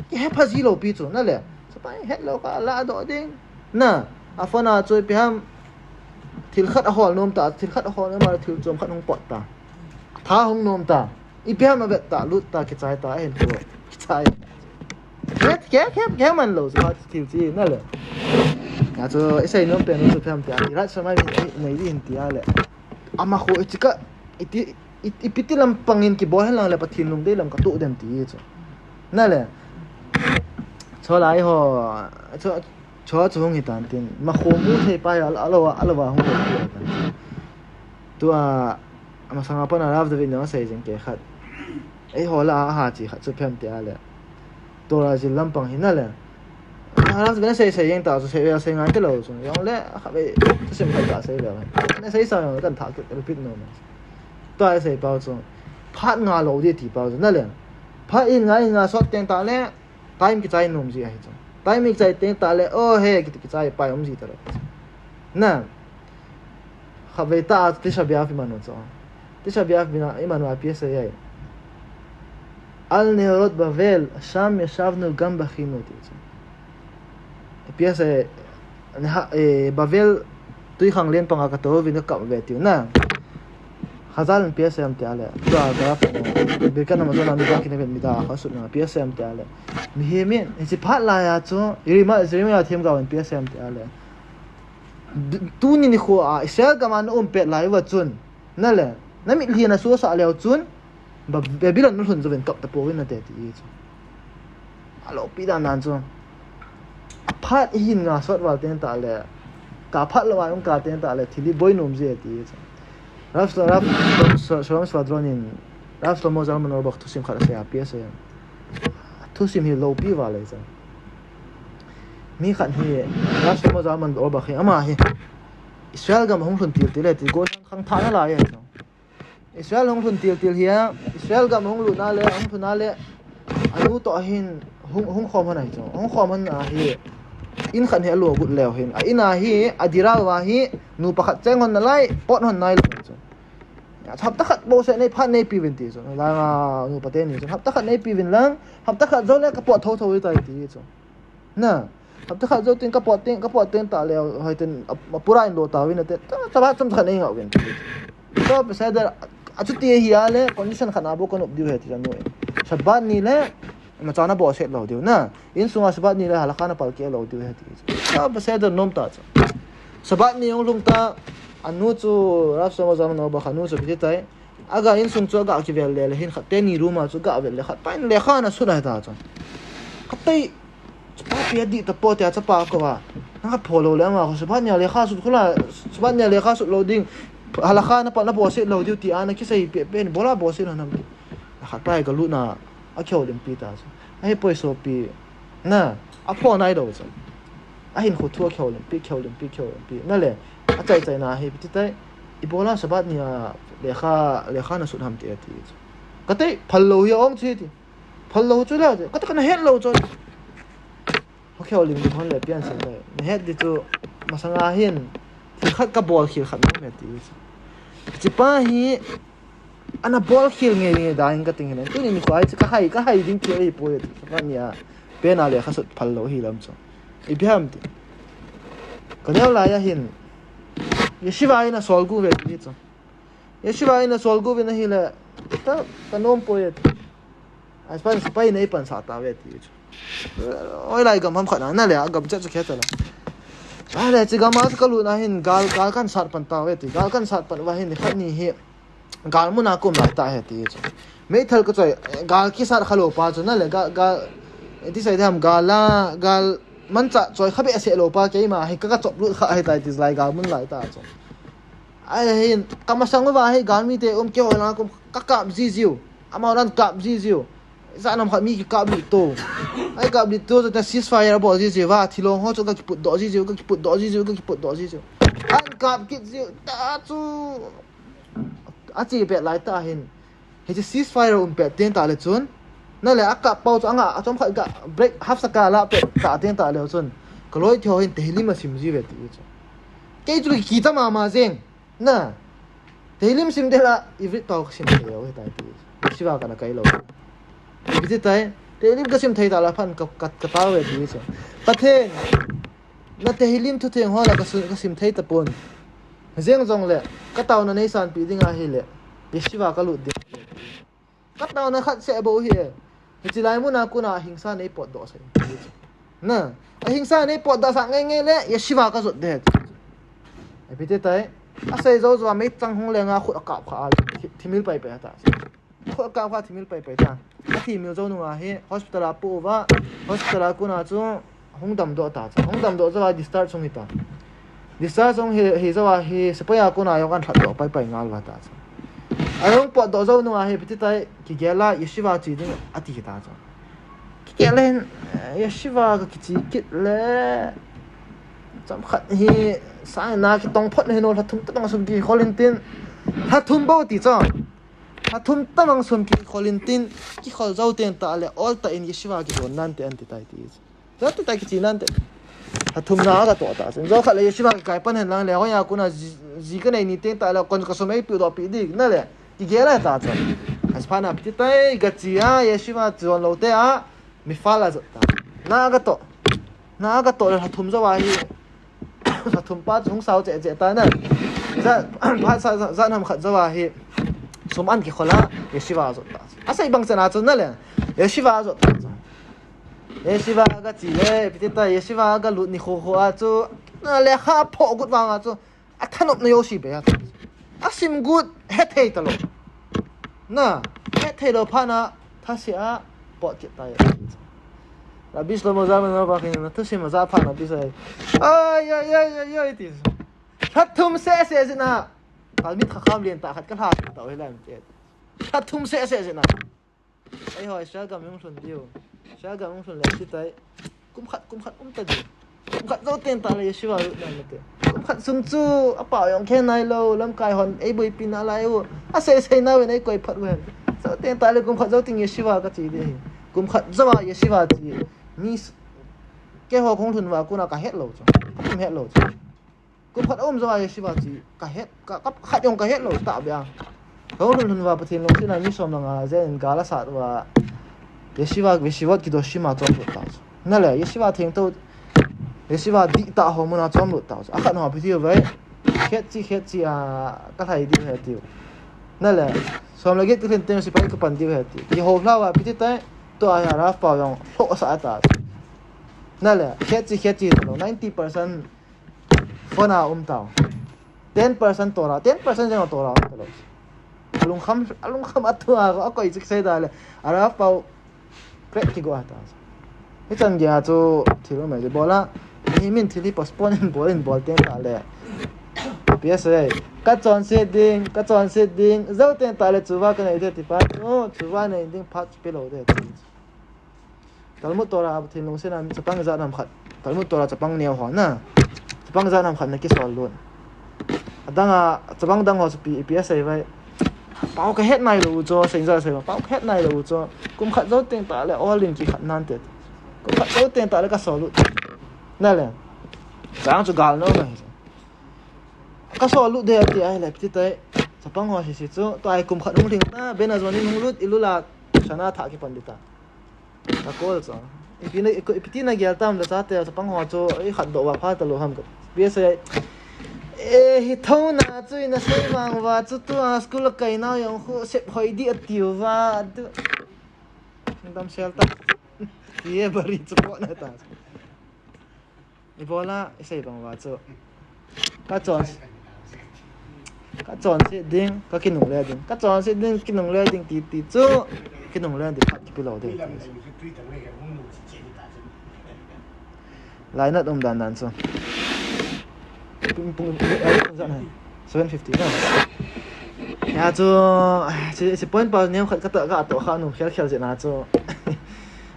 Kihe pha ji lo pi chu, na le. Sa pa het lo ka la do ding. Na, a phone a chu pi ham. Thil khat a hol nom ta, thil khat a hol nom a, thil chom khat hung pot ta. Tha hung nom ta. Ipi ham a vet ta, lut ta, kichai ta, ahin tu. Kichai. Ke, ke, ke, ke man lo, sa thil chi, na le. A chu, i sei nom pen chu pi ham tia, Yirat Shamayim nei, nei di hin tia le. Ama kho i chi ka, iti, i, ipi ti lampang in kibol hen lang le Pathen lungdei lam ka tu den ti chu. Na le. Cho lai ho, cho, cho chu hung hi tan tin. Ma kho mu thei pa ya, a lo, a lo va hung lo ti tan. Tua, ama sanga pa na Rav David na sei jing ke khat. Ei ho la a ha chi khat chu pi ham tia le. Torah jil lampang hi na le. Halas bena sei sei jeng ta chu sei ve sei ngai te lo chu. Jong le kha ve chu sim khai ta sei ve. Na sei sa jong kan tha ke repeat no. Tua sei pau chu. Phat nga lo di ti pau chu na le. Phat in ngai nga sot teng ta le. Time kichai nom ji ahi chu. Time kichai teng ta le. Oh he ki kichai pai um ji ta lo. Na. Kha ve ta Tisha B'Av i man u chu. Tisha B'Av bina i man u a P S A ai. Al neharot Bavel, sham yashavnu gam bachinu ti chu. P S A, neha, eh, Bavel tui khang len panga ka to vin ka kap ve tiu na. Chazal in P S A ham tia le. Tua ka Birkat Hamazon a mi ba kine ven mi da kha sut na P S A ham tia le. Mihem in, hichi phat lai a chu, Yeremiah, Yeremiah themgao in P S A ham tia le. Tuni nikho a Israel gam a na um pet lai uva chun, na le, na mitlhi na suhsah leu chun, Ba-, Babylon na lhun jouvin kap tapouvin nate ti chu. Alopi dan dan chu. Aphat ihin nga sot val teng tah le, ka phat lou a hung kap teng tah le, thil hi boi nom ji e ti chu. Rav, Rav, Shalom Squadron in, Rav Shlomo Zalman Auerbach thusim khat asei a, pi asei. Thusim hi loupi val e chu. Mi khat hi, Rav Shlomo Zalman Auerbach hi, ama hi Israel gam hung lhun til til e ti, Goshen khangthah na lai e chu. Israel hung lhun til til hi a, Israel gam hung lut na le, hung lhun na le, anu toh hin hung, hung khom hon ahi chu. Hung khom hon ahi, in khat hi alo gut leu hin. A in a hi, a dira uva hi, nupa khat cheng hon nalai, pot hon nailou chu. Hapta khat bouseh nei phat neipeuvin ti chu. Langa nupa teni chu. Hapta khat neipeuvin lang, hapta khat jou le ka pot thotho tai ti chu. Na, hapta khat jou teng ka pot teng, ka pot teng tah le, hoiten, a, a pura in lo tauvin ate, ta, ta ba chom khat nei ngauvin. So, beseder, achuti hi a le, condition khat a bou ka nop diu ahi ti chu anu in. Shabbat ni le, imacha na bohset lou diu na. Insunga Shabbat ni le, halakha na palkeh lou diu ahi ti chu. So, beseder nom ta chu. Shabbat ni hung lhung ta, anu chu, Rav Shlomo Zalman Auerbach anu chu ipi ti tai. Aga insung chu aga kivel le le hin khat teni room a chu aga vel le khat pa in lekha ana sut ahi ta chu. Khat tei, chapa pi adih tapo tia chapa akou a. Nanga pho lou le ama kho Shabbat nia lekha sut khula, Shabbat nia lekha sut lou ding. Halakha na pat na bohset lou diu ti ana kisei pe pe ni bola bohset lou nam ti. Khat pa hi galut na, akihoulimpi ta chu. Ahi poi sopi. Na, apho nailou chu. Ahin khu thu akihoulimpi, kihoulimpi, kihoulimpi. Na le, achai chai na hi, ipi ti tai, ibola Shabbat nia lekha, lekha na sut ham ti ati chu. Ka tei, phal lou hi ong chi ti. Phal lou chu le, ka tei kana het lou chu. Ho kihoulim di hon le pian sin tai. Na het di chu, masanga hin, thil khat ka bol khel khat na me ti chu. Chapa hi, Ana bol khel nge nge dan ka ting hin. Tuni nikho a chu ka hai, ka hai ding thil ahipoi ti. Shabbat nia pen a lekha sut phal lou hi lam chu. Ipi ham ti. Ka neo lai a hin. Yeshiva in asol gu ve ti chu. Yeshiva in asol gu ve na hi le. Ta, ka nom poi ti. Aspan sipai nei pan sa ta ve ti chu. Oi lai gam ham khat na, na le a gam chet chu khe ta la. A le chi gam a chu ka lut na hin gal, gal kan sat pan ta ve ti. Gal kan sat pan va hin khat ni hi. Gal mun a ka um lai ta ahi ti chu. Meithal ka choi, gal kisat kha lou pa chu na le, gal, gal, ti sei tham gal la, gal manchah choi kha behseh lou pa keima hi ka, ka chop lut kha ahi tai ti lai gal mun lai ta chu. Ahin, ka masang uva hi gal mite um kihol a ka um ka kap ji jiu. Amau nan kap ji jiu. Ijat ham khat mi kikap lut to. Ahi kap lut to, chu ta ceasefire abol ji jiu va, thilong ho chu ka kiput doh ji jiu, ka kiput doh ji jiu, ka kiput doh ji jiu. An kap kit jiu, ta chu. Ache pet lai ta hin. Hiche ceasefire um pet teng ta le chun. Na le akap pau chu anga, achom khat ga break half saka la pet ta teng ta le chun. Ka loi thei ho hin Tehillim asim ji ve ti chu. Kei chu ki ta mama jeng. Na. Tehillim sim de la, Ivrit tau ka sim thei lou, he tai ti. Siva kana kai lou. Ipi ti tai, Tehillim ka sim thei ta la phan ka, ka, ka tao ve ti chu. Pathen. Na Tehillim thutheng ho la ka su-, ka sim thei tapon. Jeng jong le, ka taona nei sanpi ding ahi le, yeshiva ka lut ding. Ka taona khat seh bou hi e. Hiche lai mun a kon a hingsa nei potdoh sah. Na, ahingsa nei potdoh sah nge nge le, yeshiva ka jot de. Ipi ti tai, asei jou jou a meichang hung leng a khut akap kha a, thi-, thimil pai pai ta. Khut akap kha thimil pai pai ta. Athimil jou nung a hi hospital a pu uva, hospital a kon a chu hung damdoh ta chu. Hung damdoh jou a discharge hung hi ta. Discharge hung hi, hi jou a hi sepai a kon a jong an lhatdoh pai pai ngal uva ta chu. Ahung potdoh jou nung a hi ipi ti tai kigel a yeshiva che ding ati hi ta chu. Kigel a hin, eh, yeshiva ka kiche kit le. Chomkhat hi, sang na kitong phot na hi no, lha thum tabang sum kikhol in tin. Lha thum bou ti chu. Lha thum tabang sum kikhol in tin, kikhol jou teng ta le, ol ta in yeshiva kijon nante an ti tai ti. Jou teng ta kiche nante. Lha thum na ka toh ta. Sen jou khat le yeshiva kikai pan hen lang le, hoiya kon a ji, ji ka nei ni teng ta le, kon ka sum ei pu doh pi dik na le. Kigel a ta chu. Aspan a ipi ti tai, ka che a, yeshiva jon lou te a, mifal a jot ta. Na ka toh. Na ka toh le lha thum jou a hi. Lha thum pa chu hung sao cheh cheh ta na. Jat, phat sa, jat, jat ham khat jou a hi. Sum an kikhol a, yeshiva jot ta. Asei bang chan a chu na le. Yeshiva jot ta. Yeshiva ga chi le, ipi ti ta, yeshiva ga lut ni kho kho a chu, na le kha pho gut vang a chu, a thanop na yo si be a chu. A sim gut, he thei ta lo. Na, he thei lo pha na, tha si a, po kit ta ya. Rabbi Shlomo Zalman ba khin na, tha si ma za pha na bi sai. Ai, ai, ai, ai, ai, ti. Khat thum se se zina. Talmid Chacham lien tah khat ka hla ta hi lam te. Khat thum se se zina. Ei hoi, Israel gam hung hlun diu. Israel gam hung hlun le ti tai. Kum khat, kum khat um ta diu. Kum khat zo teng tah le yeshiva lut na te. Kum khat sung chu a pau jong khen nai lo, lamkai hon ei boipi na lai u. A sei sei na ven ei koi phat ven. Zo teng tah le kum khat zo teng yeshiva ka chi de hi. Kum khat zo a yeshiva chi. Mi s-, keiho kong hlun va kuna ka het lo chu. Kum het lo chu. Kum khat a um zo a yeshiva chi ka het, ka, ka, khat jong ka het lo ta bia. Ka hung hlun hlun va Pathen lungset a mi som langa zen in gal a sat va yeshiva, yeshivot kedoshim a chom lut ta chu. Na le, yeshiva theng to, yeshiva dih ta ho mun a chom lut ta chu. A khat ho pi tiu vai, khet chi, khet chi a ka hlai diu he tiu. Na le, som le get ka hlin teng sipai ka pan diu he tiu. Ki ho hla va pi ti tai, to a ya Rav pau jong hlo sa ta chu. Na le, khet chi, khet chi ta lo, ninety percent phone a um tau. Ten percent Torah, ten percent jeng Torah um talo. Alung kham, alung kham atu a, a koi chik sei da le. A Rav pau, crack ki go ata. Hi chan gei a chu thil um mai bola. Hi min thil hi postpone in bol in bol teng ta le. P S A. Ka chonset ding, ka chonset ding. Zo teng ta le chuva ka nei de ti pa. Oh, chuva nei ding phat pe lo de. Talmud Torah a Pathen lungset a chapang ijat ham khat. Talmud Torah chapang neo ho na. Chapang ijat ham khat na kisol lut. Adang a, chapang dang ho chu pi, P S A vai. Pau ka het nai lo u chu, sei ja sei ma. Pau ka het nai lo u chu. Kum khat zo teng ta le, all in ki khat nan te. Kum khat zo teng ta le ka sol lut. Na le. Chang chu gal no na. Ka sol lut de ti ai le, pi ti tai. Chapang ho si si chu, to ai kum khat hung ling na, ben a zon in hung lut, i lu la, sana tha ki pan di ta. Ka kol chu. Ipi na, ipi ti na gel tam le chate, chapang ho chu, i khat do va pha ta lo ham ka. P S A. E, hi tho na chu i na sei vang va chu tu a school a kai na jong khu sep hoi di a tiu va. Tu. Dam sel ta. Ti e bari chu po na ta. I bola, i sei bang va chu. Ka chon, ka chonset ding, ka kinungle ding. Ka chonset ding, kinungle ding ti, ti chu. Kinungle ding, khat kipe lo ding. Lainat um dan dan chu. Pung, pung, pung, ai, pung zan hai. Seven fifty na. Ya chu, si, si point pa nem khat ka ta, ka to kha nu khel khel je na chu.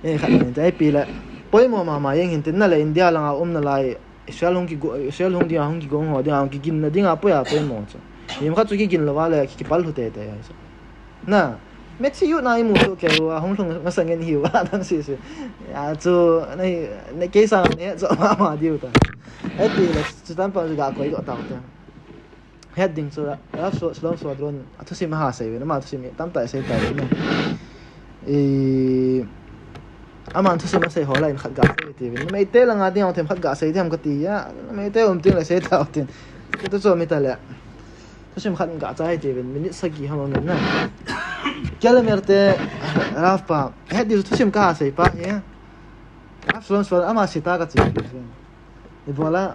E khat ni tai pi le. Poimo mama jeng hin tin na le India langa um na lai. Israel hung kigo, Israel hung dinga, hung kigong ho dinga, hung kigin na dinga poia poimo chu. Ni khat chu kigin lo va le, ki, kipal hu te te ya chu. Na, Matthew na i mu chu ke wa, hung hlung masa ngen hi wa, dang si si. Ya chu, nei, nei ke sa ne, chu mama diu ta. E pi le, chu tan pa chu ga koi do ta ta. Het ding chu, Rav Shlomo Schwadron, a thusim a ha sei ve, ama thusim tam ta sei ta ve. E, ama thusim a sei ho la in khat ga sei ti ve. Meitei langa ding a them khat ga sei them ka ti ya. Meitei um tin la sei ta tin. Ka tu chu mi ta le. Thusim khat ga chai ti ve. Minute sagi ham na. Kelemer te Rav pa. Het ding thusim ka ha sei pa ya. Rav Shlomo Schwadron ama sita ka chi. I bola,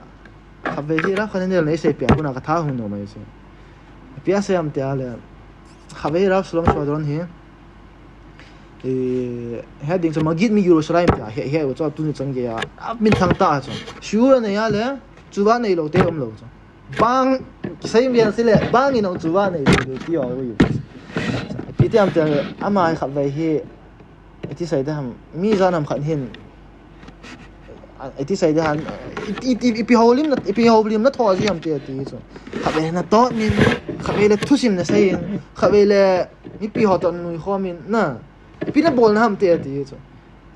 khatvei hi Rav Hananiel nei sei pia, kuna ka tha hung nom mai chu. Pia sei am tia le, khatvei Rav Shlomo Schwadron hi, e, het ding chu Maggid mi Yerushalayim tia, he, he, chu tuni chan gei a, a min thang ta chu. Shiur nei a le, chuva nei lo te um lo chu. Bang, sei mian si le, bang in ong chuva nei lo ti o u. Pi ti am tia le, ama khatvei hi, Iti sei de ham, mi jan ham khat hin. A, iti sei de ham, i, i, i, ipi houlim na, ipi houlim na tho ji ham ti, ati chu. Khatvei na tot min, khatvei le thusim na sei in, khatvei le mipi ho to nui khom in, na. Ipi na bol na ham ti, ati chu.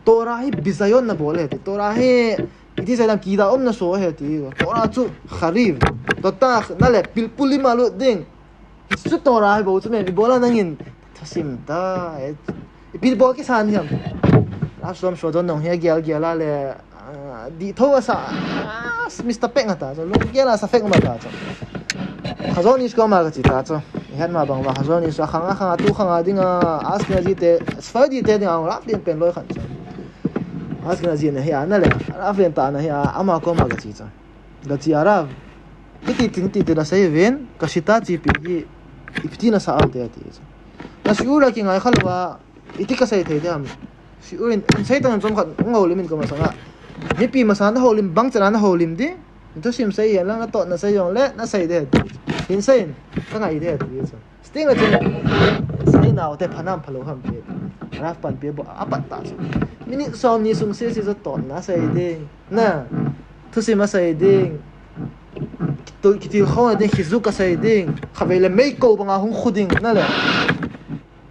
Torah hi bizayon na bol e ti. Torah hi, iti sei de ham kida um na so e ti. Torah chu khariv. Totah, na le pilpulim a lut ding. Chu Torah hi bou chu men, i bola nangin thusim ta, e, ipi bol kisan hiam. Rav Shlomo Schwadron nong hi gel gel a le, ah, di tho a sa, ah, Mister Peng ata, so lung gel a sa fek ma ta chu. Chazon Ish ko ma ka chi ta chu. I het ma bang va Chazon Ish a khang a khang a tu khang a ding a, Ashkenazi te, Sephardi te ding a, Rav din pen loi khan chu. Haskal a jin ahi a, na le, Rav len tah na hi a, ama koma gache chu. Gache a Rav, hiti tin, hiti tin asei uvin, ka sita chepi hi, ipi ti nasa am ati chu. Na shiur a kingai kha lou a, iti kasei thei ding ham. Shiur in, in sei tan chomkhat, hung houlim in ka masanga. Mipi masanga na houlim, bang chan a na houlim ding. Thusim sei hen lang, na tot na sei jong le, na sei ding. Hin sei in, ka ngai ding ati chu. Sting a chun, sei nau te phanam phalou ham ti. Rav panpi bou a pat ta chu. Minute som ni sung sese chu totna sei ding. Na. Thusim asei ding. Tu kitilkhouna ding, khizu ka sei ding. Khatvei le mei ko banga hung khu ding. Na le.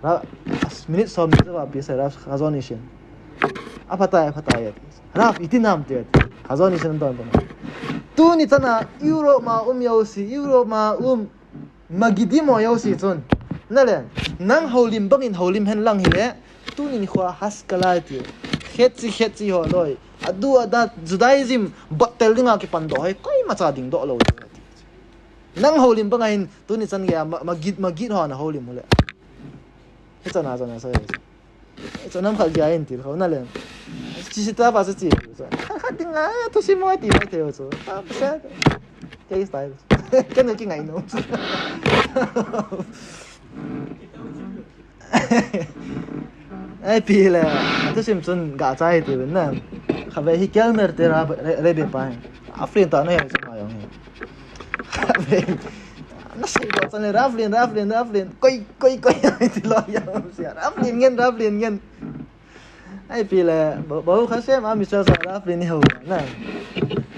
Rav, minute som ni chu va pi sei Rav, Chazon Ish in. Aphatai, aphatai. Rav, iti nam ti. Chazon Ish in don don. Tuni chana Europe ma um jouse, Europe ma um Magidim ho jouse chun. Na le, nang houlim bangin houlim hen lang hile, tuni nikho a Haskalah ti. Khetchi, khetchi ho loi. Adu ada Judaism bottle dinga kipan doh hoi, koima cha ding doh lou ding ati. Nang houlim banga hin, tuni chan geiya, ma-, Magid, Magid ho na houlim ule. Hichana, chana, sa. Chu nam khat gei in tilkhou na le. Chi sita pa chu chi. Khat, khat ding a, thusim mo ti mai thei chu. Ta pa sa. Kei style. Ken ki ngai nom. Ai pi le. Thusim chun ga chai ti na. Khatvei hi Kelmer te Ra-, Re-, Rebbe pa. Aflin ta na ya chu ma jong hi. Na sei lo chan le Rav len, Rav len, Rav len. Koi, koi, koi. Ti lo ya sia. Rav len ngen, Rav len ngen. Ai pi le, Ba-, Baruch Hashem, Am Yisrael sa Rav len ni ho na.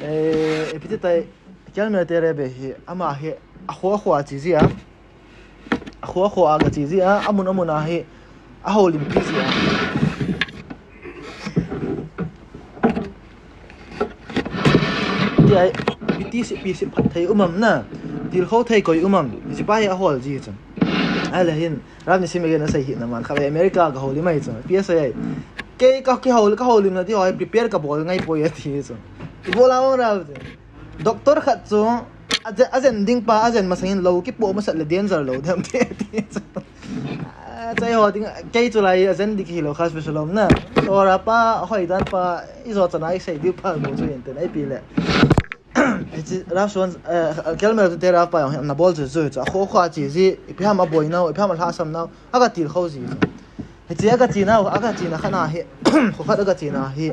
Eh, ipi ti tai, Kelmer te Rebbe hi, ama hi, akho, akho a che ji a. Akho, akho a ga che ji a, amun, amun a hi, ahoulimpi ji a. Ti ai, ipi ti seipi sei phat thei um am na, tilkhou thei koi um am, hiche pa hi ahol ji chun. Ai le hin, Rav Nisim Eger na sei hi na man, khatvei America ka houlim ahi chun, P S A ai. Kei ka kihou, ka houlimna ti ho, prepare ka bol ngai poi ati chun. Ibol a ong Rav ti. Doctor khat chu, a je-, ajen ding pa, ajen masangin lou, kipoh masat le danger lou dem ti, ti chu. Ah, chai ho ding, kei chu lai, ajen ding hilou, khas pe shalom na. Torah pa, hoi dan pa, ijo chana isei diu pa, mo chu in ten, ai pi le. Hiche, Rav Suan, eh, Kelmer te Rav pa jong, na bol chu chu, chu, akho kho a che ji, ipi ham aboi nau, ipi ham alhasam nau, aga tilkhou ji chu. Hiche aga che nau, aga che na khat na hi, kho khat aga che na hi.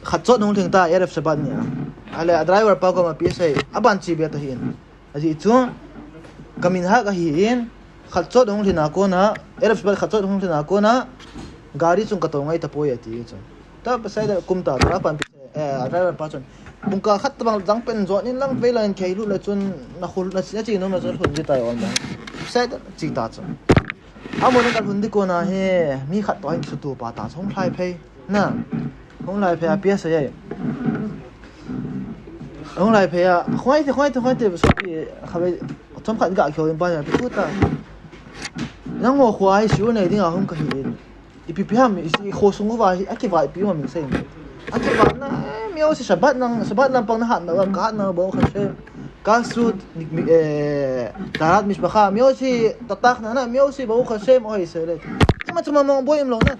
Khat chot hung lhing ta, Erev Shabbat ni a. Ale, a driver pa koma P S A, aban che be ta hin. Ajeh chu, ka minhag ahin, khat chot hung lhin a kona, Erev Shabbat khat chot hung lhin a kona, gari chung ka tou ngai tapoi ati chu. Ta pasal da kum ta, ta pan, eh, driver pa chun. Bung ka khat tabang jang pen jot in lang vei lang in kei lut le chun, na khul, na, na che nom na chun lhun ji tai on ma. Pasal da che ta chun. Amun ka lhun di kona hi, mi khat toh hin kisutu pa ta, hung lhai phei. Na, hung lhai phei a P S A ai. Hung lhai phei a, khoi te, khoi te, khoi te, sopi, khatvei, chomkhat ga kihou in pa, pi khu ta. Nangho kho a hi shiur nei dinga hung kahi in. Ipi pi ham, i, i khosung uva hi, akivaipi ma min sei. Akivat na, eh, mi jouse Shabbat nang, Shabbat lampang na hat na, ka hat na, Baruch Hashem. Kashrut, mi, mi, eh, taharat mishpacha, mi jouse tatak na, na, mi jouse Baruch Hashem, oi, sei le. Ima chu ma mong boi im lo na.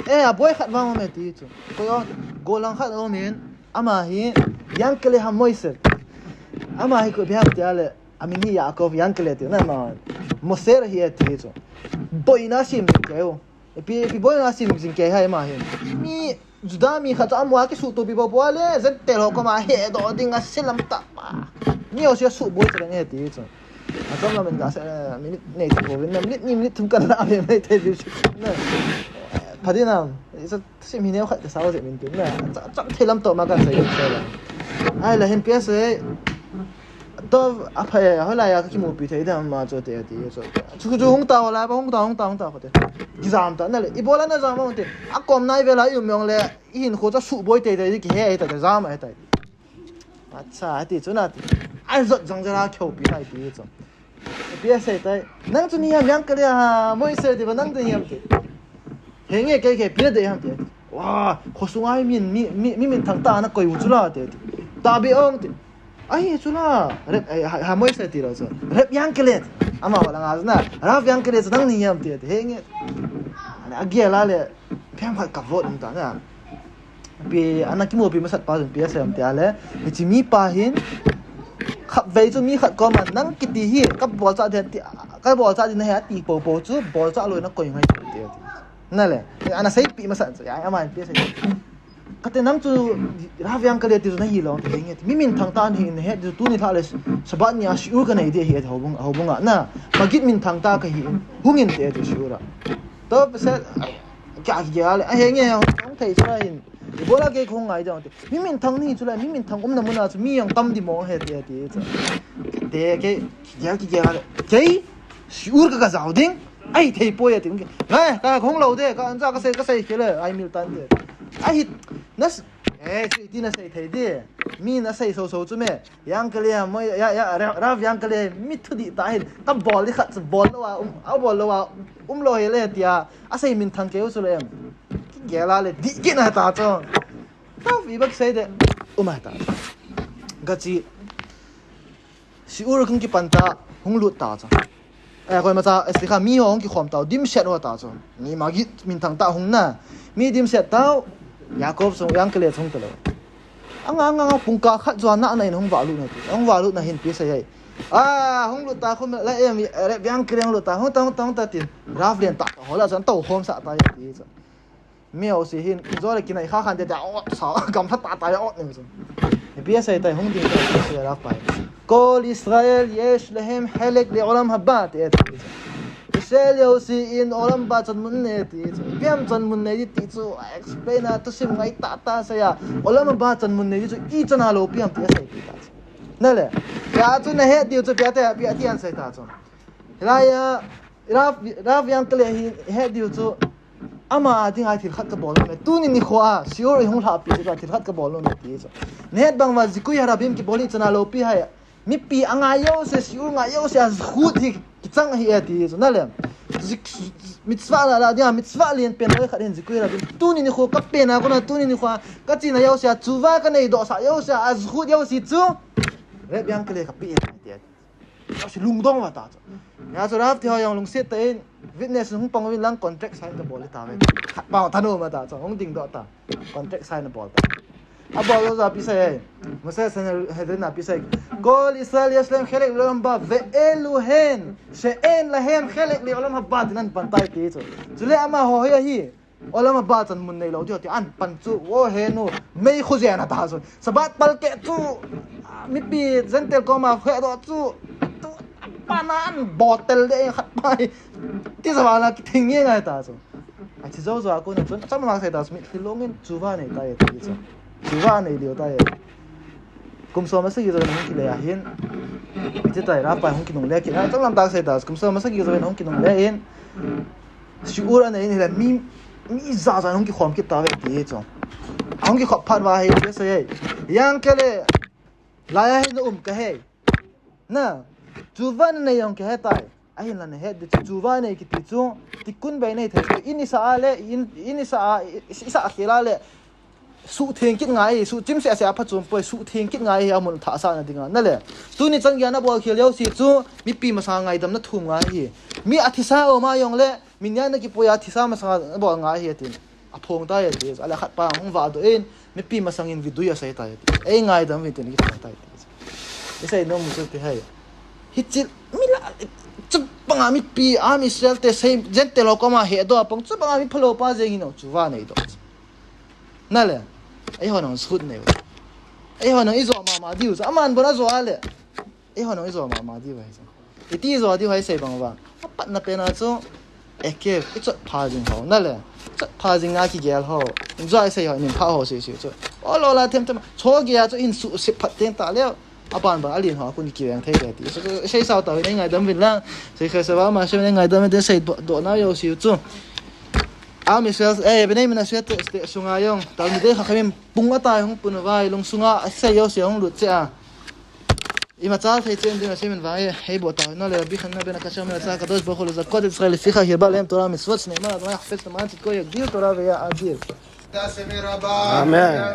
Eh, aboi khat vang um e ti chu. Koi o, golang khat um in, ama hi, Yankele HaMoser. Ama hi koi ipi ham ti a le, amin hi Yaakov Yankele ti na ma. Moser ahi e ti chu. Boina sim jing kei u. Ipi, ipi boina sim jing kei ham ama hi. Mi, Juda mi khat chu amu a kisuhtopi bou bou a le, Gentile ho koma hedoh ding a silam tah pa. Mi jouse asuh boi chu le nge ti chu. Achom lam in ga se, eh, minute nei ti bou vin na, minute ni, minute thum kan la ve mai thei diu chu. Na. Pha ding nam, i sa sim hi neo khat ka sao je min tin na. Cha, cham thei lam toh ma kan sei sei la. Ai la hin P S A. To a pha, eh, hoilai a ka kimupi thei dam ma chu te ti chu. Chu chu hung ta hola, hung ta, hung ta, hung ta ko te. Kijam ta na le. Ibola na jam ma te. A kom nai vela i um jong le. I hinkho chu suhboi teitei ding kihe ahitai, jam ahitai. Acha, ati chu na ti. Ai jot jang jara kihoupi tai ti chu. P S A tai. Nang chu ni ham Yankele HaMoser ti ba nang chu ni ham ti. Henge kei kei pi na dei ham ti. Wa, khosunga hi min, mi, mi, mi minthang tah a na koi u chu la ti. Tabi ong ti. Ahi chu la. Rep, eh, ha, HaMoser ti lo chu. Rep Yankele. Ama ho langa chu na. Rav Yankele chu nang ni ham ti. Henge. Agel a le. Phem khat ka vote um ta na. Pi, ana kimupi masat pa chun pi asei em tia le. Hiche mi pa hin, khatvei chu mi khat koma nang kiti hi, ka bolcha ding ti, ka bolcha ding nahi ati popo chu, bolcha lou na koi ngai ti ati. Na le, ana seipi masat chu, ya, ama pi asei. Kati nang chu Rav Yankele ti chu nahi lou, ti nge ti. Mi minthang tah nahi in he, ti chu tuni lha le Shabbat ni a shiur ka nei ding ahi, houbung, houbung a na. Maggid minthang tah kahi in, hung in ti ati shiur a. To pese, ai, kya kigel a le, a henge, hung thei chu la in. Ibola kei kahung ngai ding ti. Mi minthang nahi chu la, mi minthang umna mun a chu mi jong tam ding mong ahi ti ati chu. Te kei, kigel, kigel a le. Kei, shiur ka ka jao ding. Ahithei poi ati. Ngai, ka hung lou de, ka ancha ka sei, ka sei khel e, ai mil tan de. Ahi, nas, eh, chu iti nasei thei de. Mi nasei so so chu me. Yankele, moi, ya, ya, Ra-, Rav Yankele, mi thudih tah hin. Ka bol ding khat chu bol lou a, um, a bol lou a, um lou hile tia. Asei minthang keu chu le em. Kigel a le, dih kit na ta chu. Ka vi bak sei de. Um a ta. Gachi. Shiur kong kipan ta, hung lut ta chu. Eh, koima cha, eh, slikha, mi ho hung kikhom tau, dimset ho ta chu. Mi Maggid minthang tah hung na. Mi dimset tau, Yaakov sung, Yankele sung ta lou. Anga, anga, anga, pungkah khat jua na, na in hung valut na ti. Hung valut na hin pi asei e. Ah, hung lut ta, khum la em, eh, Yankele hung lut ta, hung ta, hung ta, hung ta tin. Rav len ta, ho la chan tau khom sa ta e ti chu. Mi ho si hin, jo le kinai kha khan te ta, o, sa, gamla ta ta, o, ni chu. Pi asei tai hung ding ta, pi asei Rav pa. Kol Israel yesh lahem chelek leolam haba ti e ti chu. Israel ho si in olam haba chan mun nei ti chu. Ipi ham chan mun nei ti chu, explain a thusim ngai tah tah sei a. Olam haba chan mun nei ti chu, ichan a lou pi ham ti asei pi ta chu. Na le. Ya chu nahet diu chu, pi ati, pi ati an sei ta chu. Hilai a, Rav, Rav Yankele hi het diu chu, ama dinga thil khat ka bol nom e. Tuni nikho a, shiur i hung lhahpi chu thil khat ka bol nom e ti chu. Nahet bang uva zikui harabim kibol hi chana loupi hai. Mipi a ngai jouse, shiur ngai jouse, a zchut hi kichang ahi e ti chu. Na le, zik-, mitzvah la, la dinga, mitzvah lian pen loi khat hin zikui harabim. Tuni nikho ka pen a kona, tuni nikho a, ka china jouse, a tshuva ka nei doh sah jouse, a zchut jouse chu, Rav Yankele ka pe e ti e. Asi lungdong uva ta chu. Ya chu Rav ti ho jong lungset tah in witness hung pang uvin lang contract sign ka bol ta ve. Khat pa thanom uva ta chu hung dingdoh ta. Contract sign a bol ta. A bol uva pi asei e. Moshe Sanhedrin a pi asei. Kol Israel yesh lahem chelek leolam haba ve'elu hen she'en lahem chelek leolam haba ti nan pan tai ti chu. Chule amaho hi ahi. Olam haba chan mun neilou diu ti an pan chu, o he nu, mei khu jen a ta chu. Shabbat pal keh chu, mipi Gentile koma khodoh chu, tu, pan a an botel de khat pai. Ti sa vala kithing nge ngai ta chu. A thi jou jou a kona chun, chama ma sei ta chu, mitlhi longin tshuva nei ta e ti chu. Tshuva nei diu ta e. Kum som le sagi jouvin hung kile ahin. Iti tai Rav pa hung kinungle kit. Chomlam tah sei ta chu. Kum som le sagi jouvin hung kinungle in. Shiur anei in hile mi, mi ja ja hung kikhom kit tave ti chu. Hung kikhop phat uva hi, asei e. Yankele. Laiya hi na um ka he. Na. Tshuva nanei jong ka he tai. Ahinla nahet diu chu, tshuva nei kiti chu, tikkun bei nei thei chu, in i sa a le, in, in i sa a, i, i sa khel a le, suhtheng kit ngai, suhchim seh seh a phachom poi, suhtheng kit ngai, amun thah sahna dinga, na le. Tuni chan geiya na bol khel jouse chu, mipi masanga ngaidam na thum ngai hi. Mi a thisa um a jong le, minyan na kipui a thisa masanga na bol ngai hi atin. A phong tai ati, ale khat pa hung vahdoh in, mipi masangin vidui asei tai ati. Ei ngaidam uvin tin kiphong tai ati. I sei nom u chu ti hai. Hichi, mi la, chubanga mipi, Am Israel te sei, Gentile ho koma hedoh a pang, chubanga mi phalou pa jeng hin o, tshuva nei doh. Na le, eiho nang zchut nei u. Eiho nang i jo mama diu, aman bon a jo a le. Eiho nang i jo mama diu hai. Iti jo diu hai sei bang uva. Apatna pen a chu, ekev, i chot pha jing ho, na le. Chot pha jing a kigel ho. Jo i sei ho, nin pha ho sei sei chu. O lo la them them. Cho geiya chu in su sip phat teng ta leh. Aban ban a lin ho a kon kiveng thei le ti. Chu, chu, sei sao ta, nei ngaidam uvin lang. Sei khe se va ma sei nei ngaidam uvin te sei doh, doh na jouse chu. Am Israel, eh, Bnei Menashe te, te sunga jong. Talmidei Chachamim pung a tai hung pun uva, lung sunga, a sei jouse hung lut cheh a. Ima chal thei chen ding a semin vang e, hei bo ta, na le, Rabbi Hanina ben Akashia ben Atza HaKadosh Baruch Hu lezakot et Israel, lefichach hirba lehem Torah umitzvot, shneimar Adonai yachafetz leman tzedko yagdil Torah veya'adil. Amen.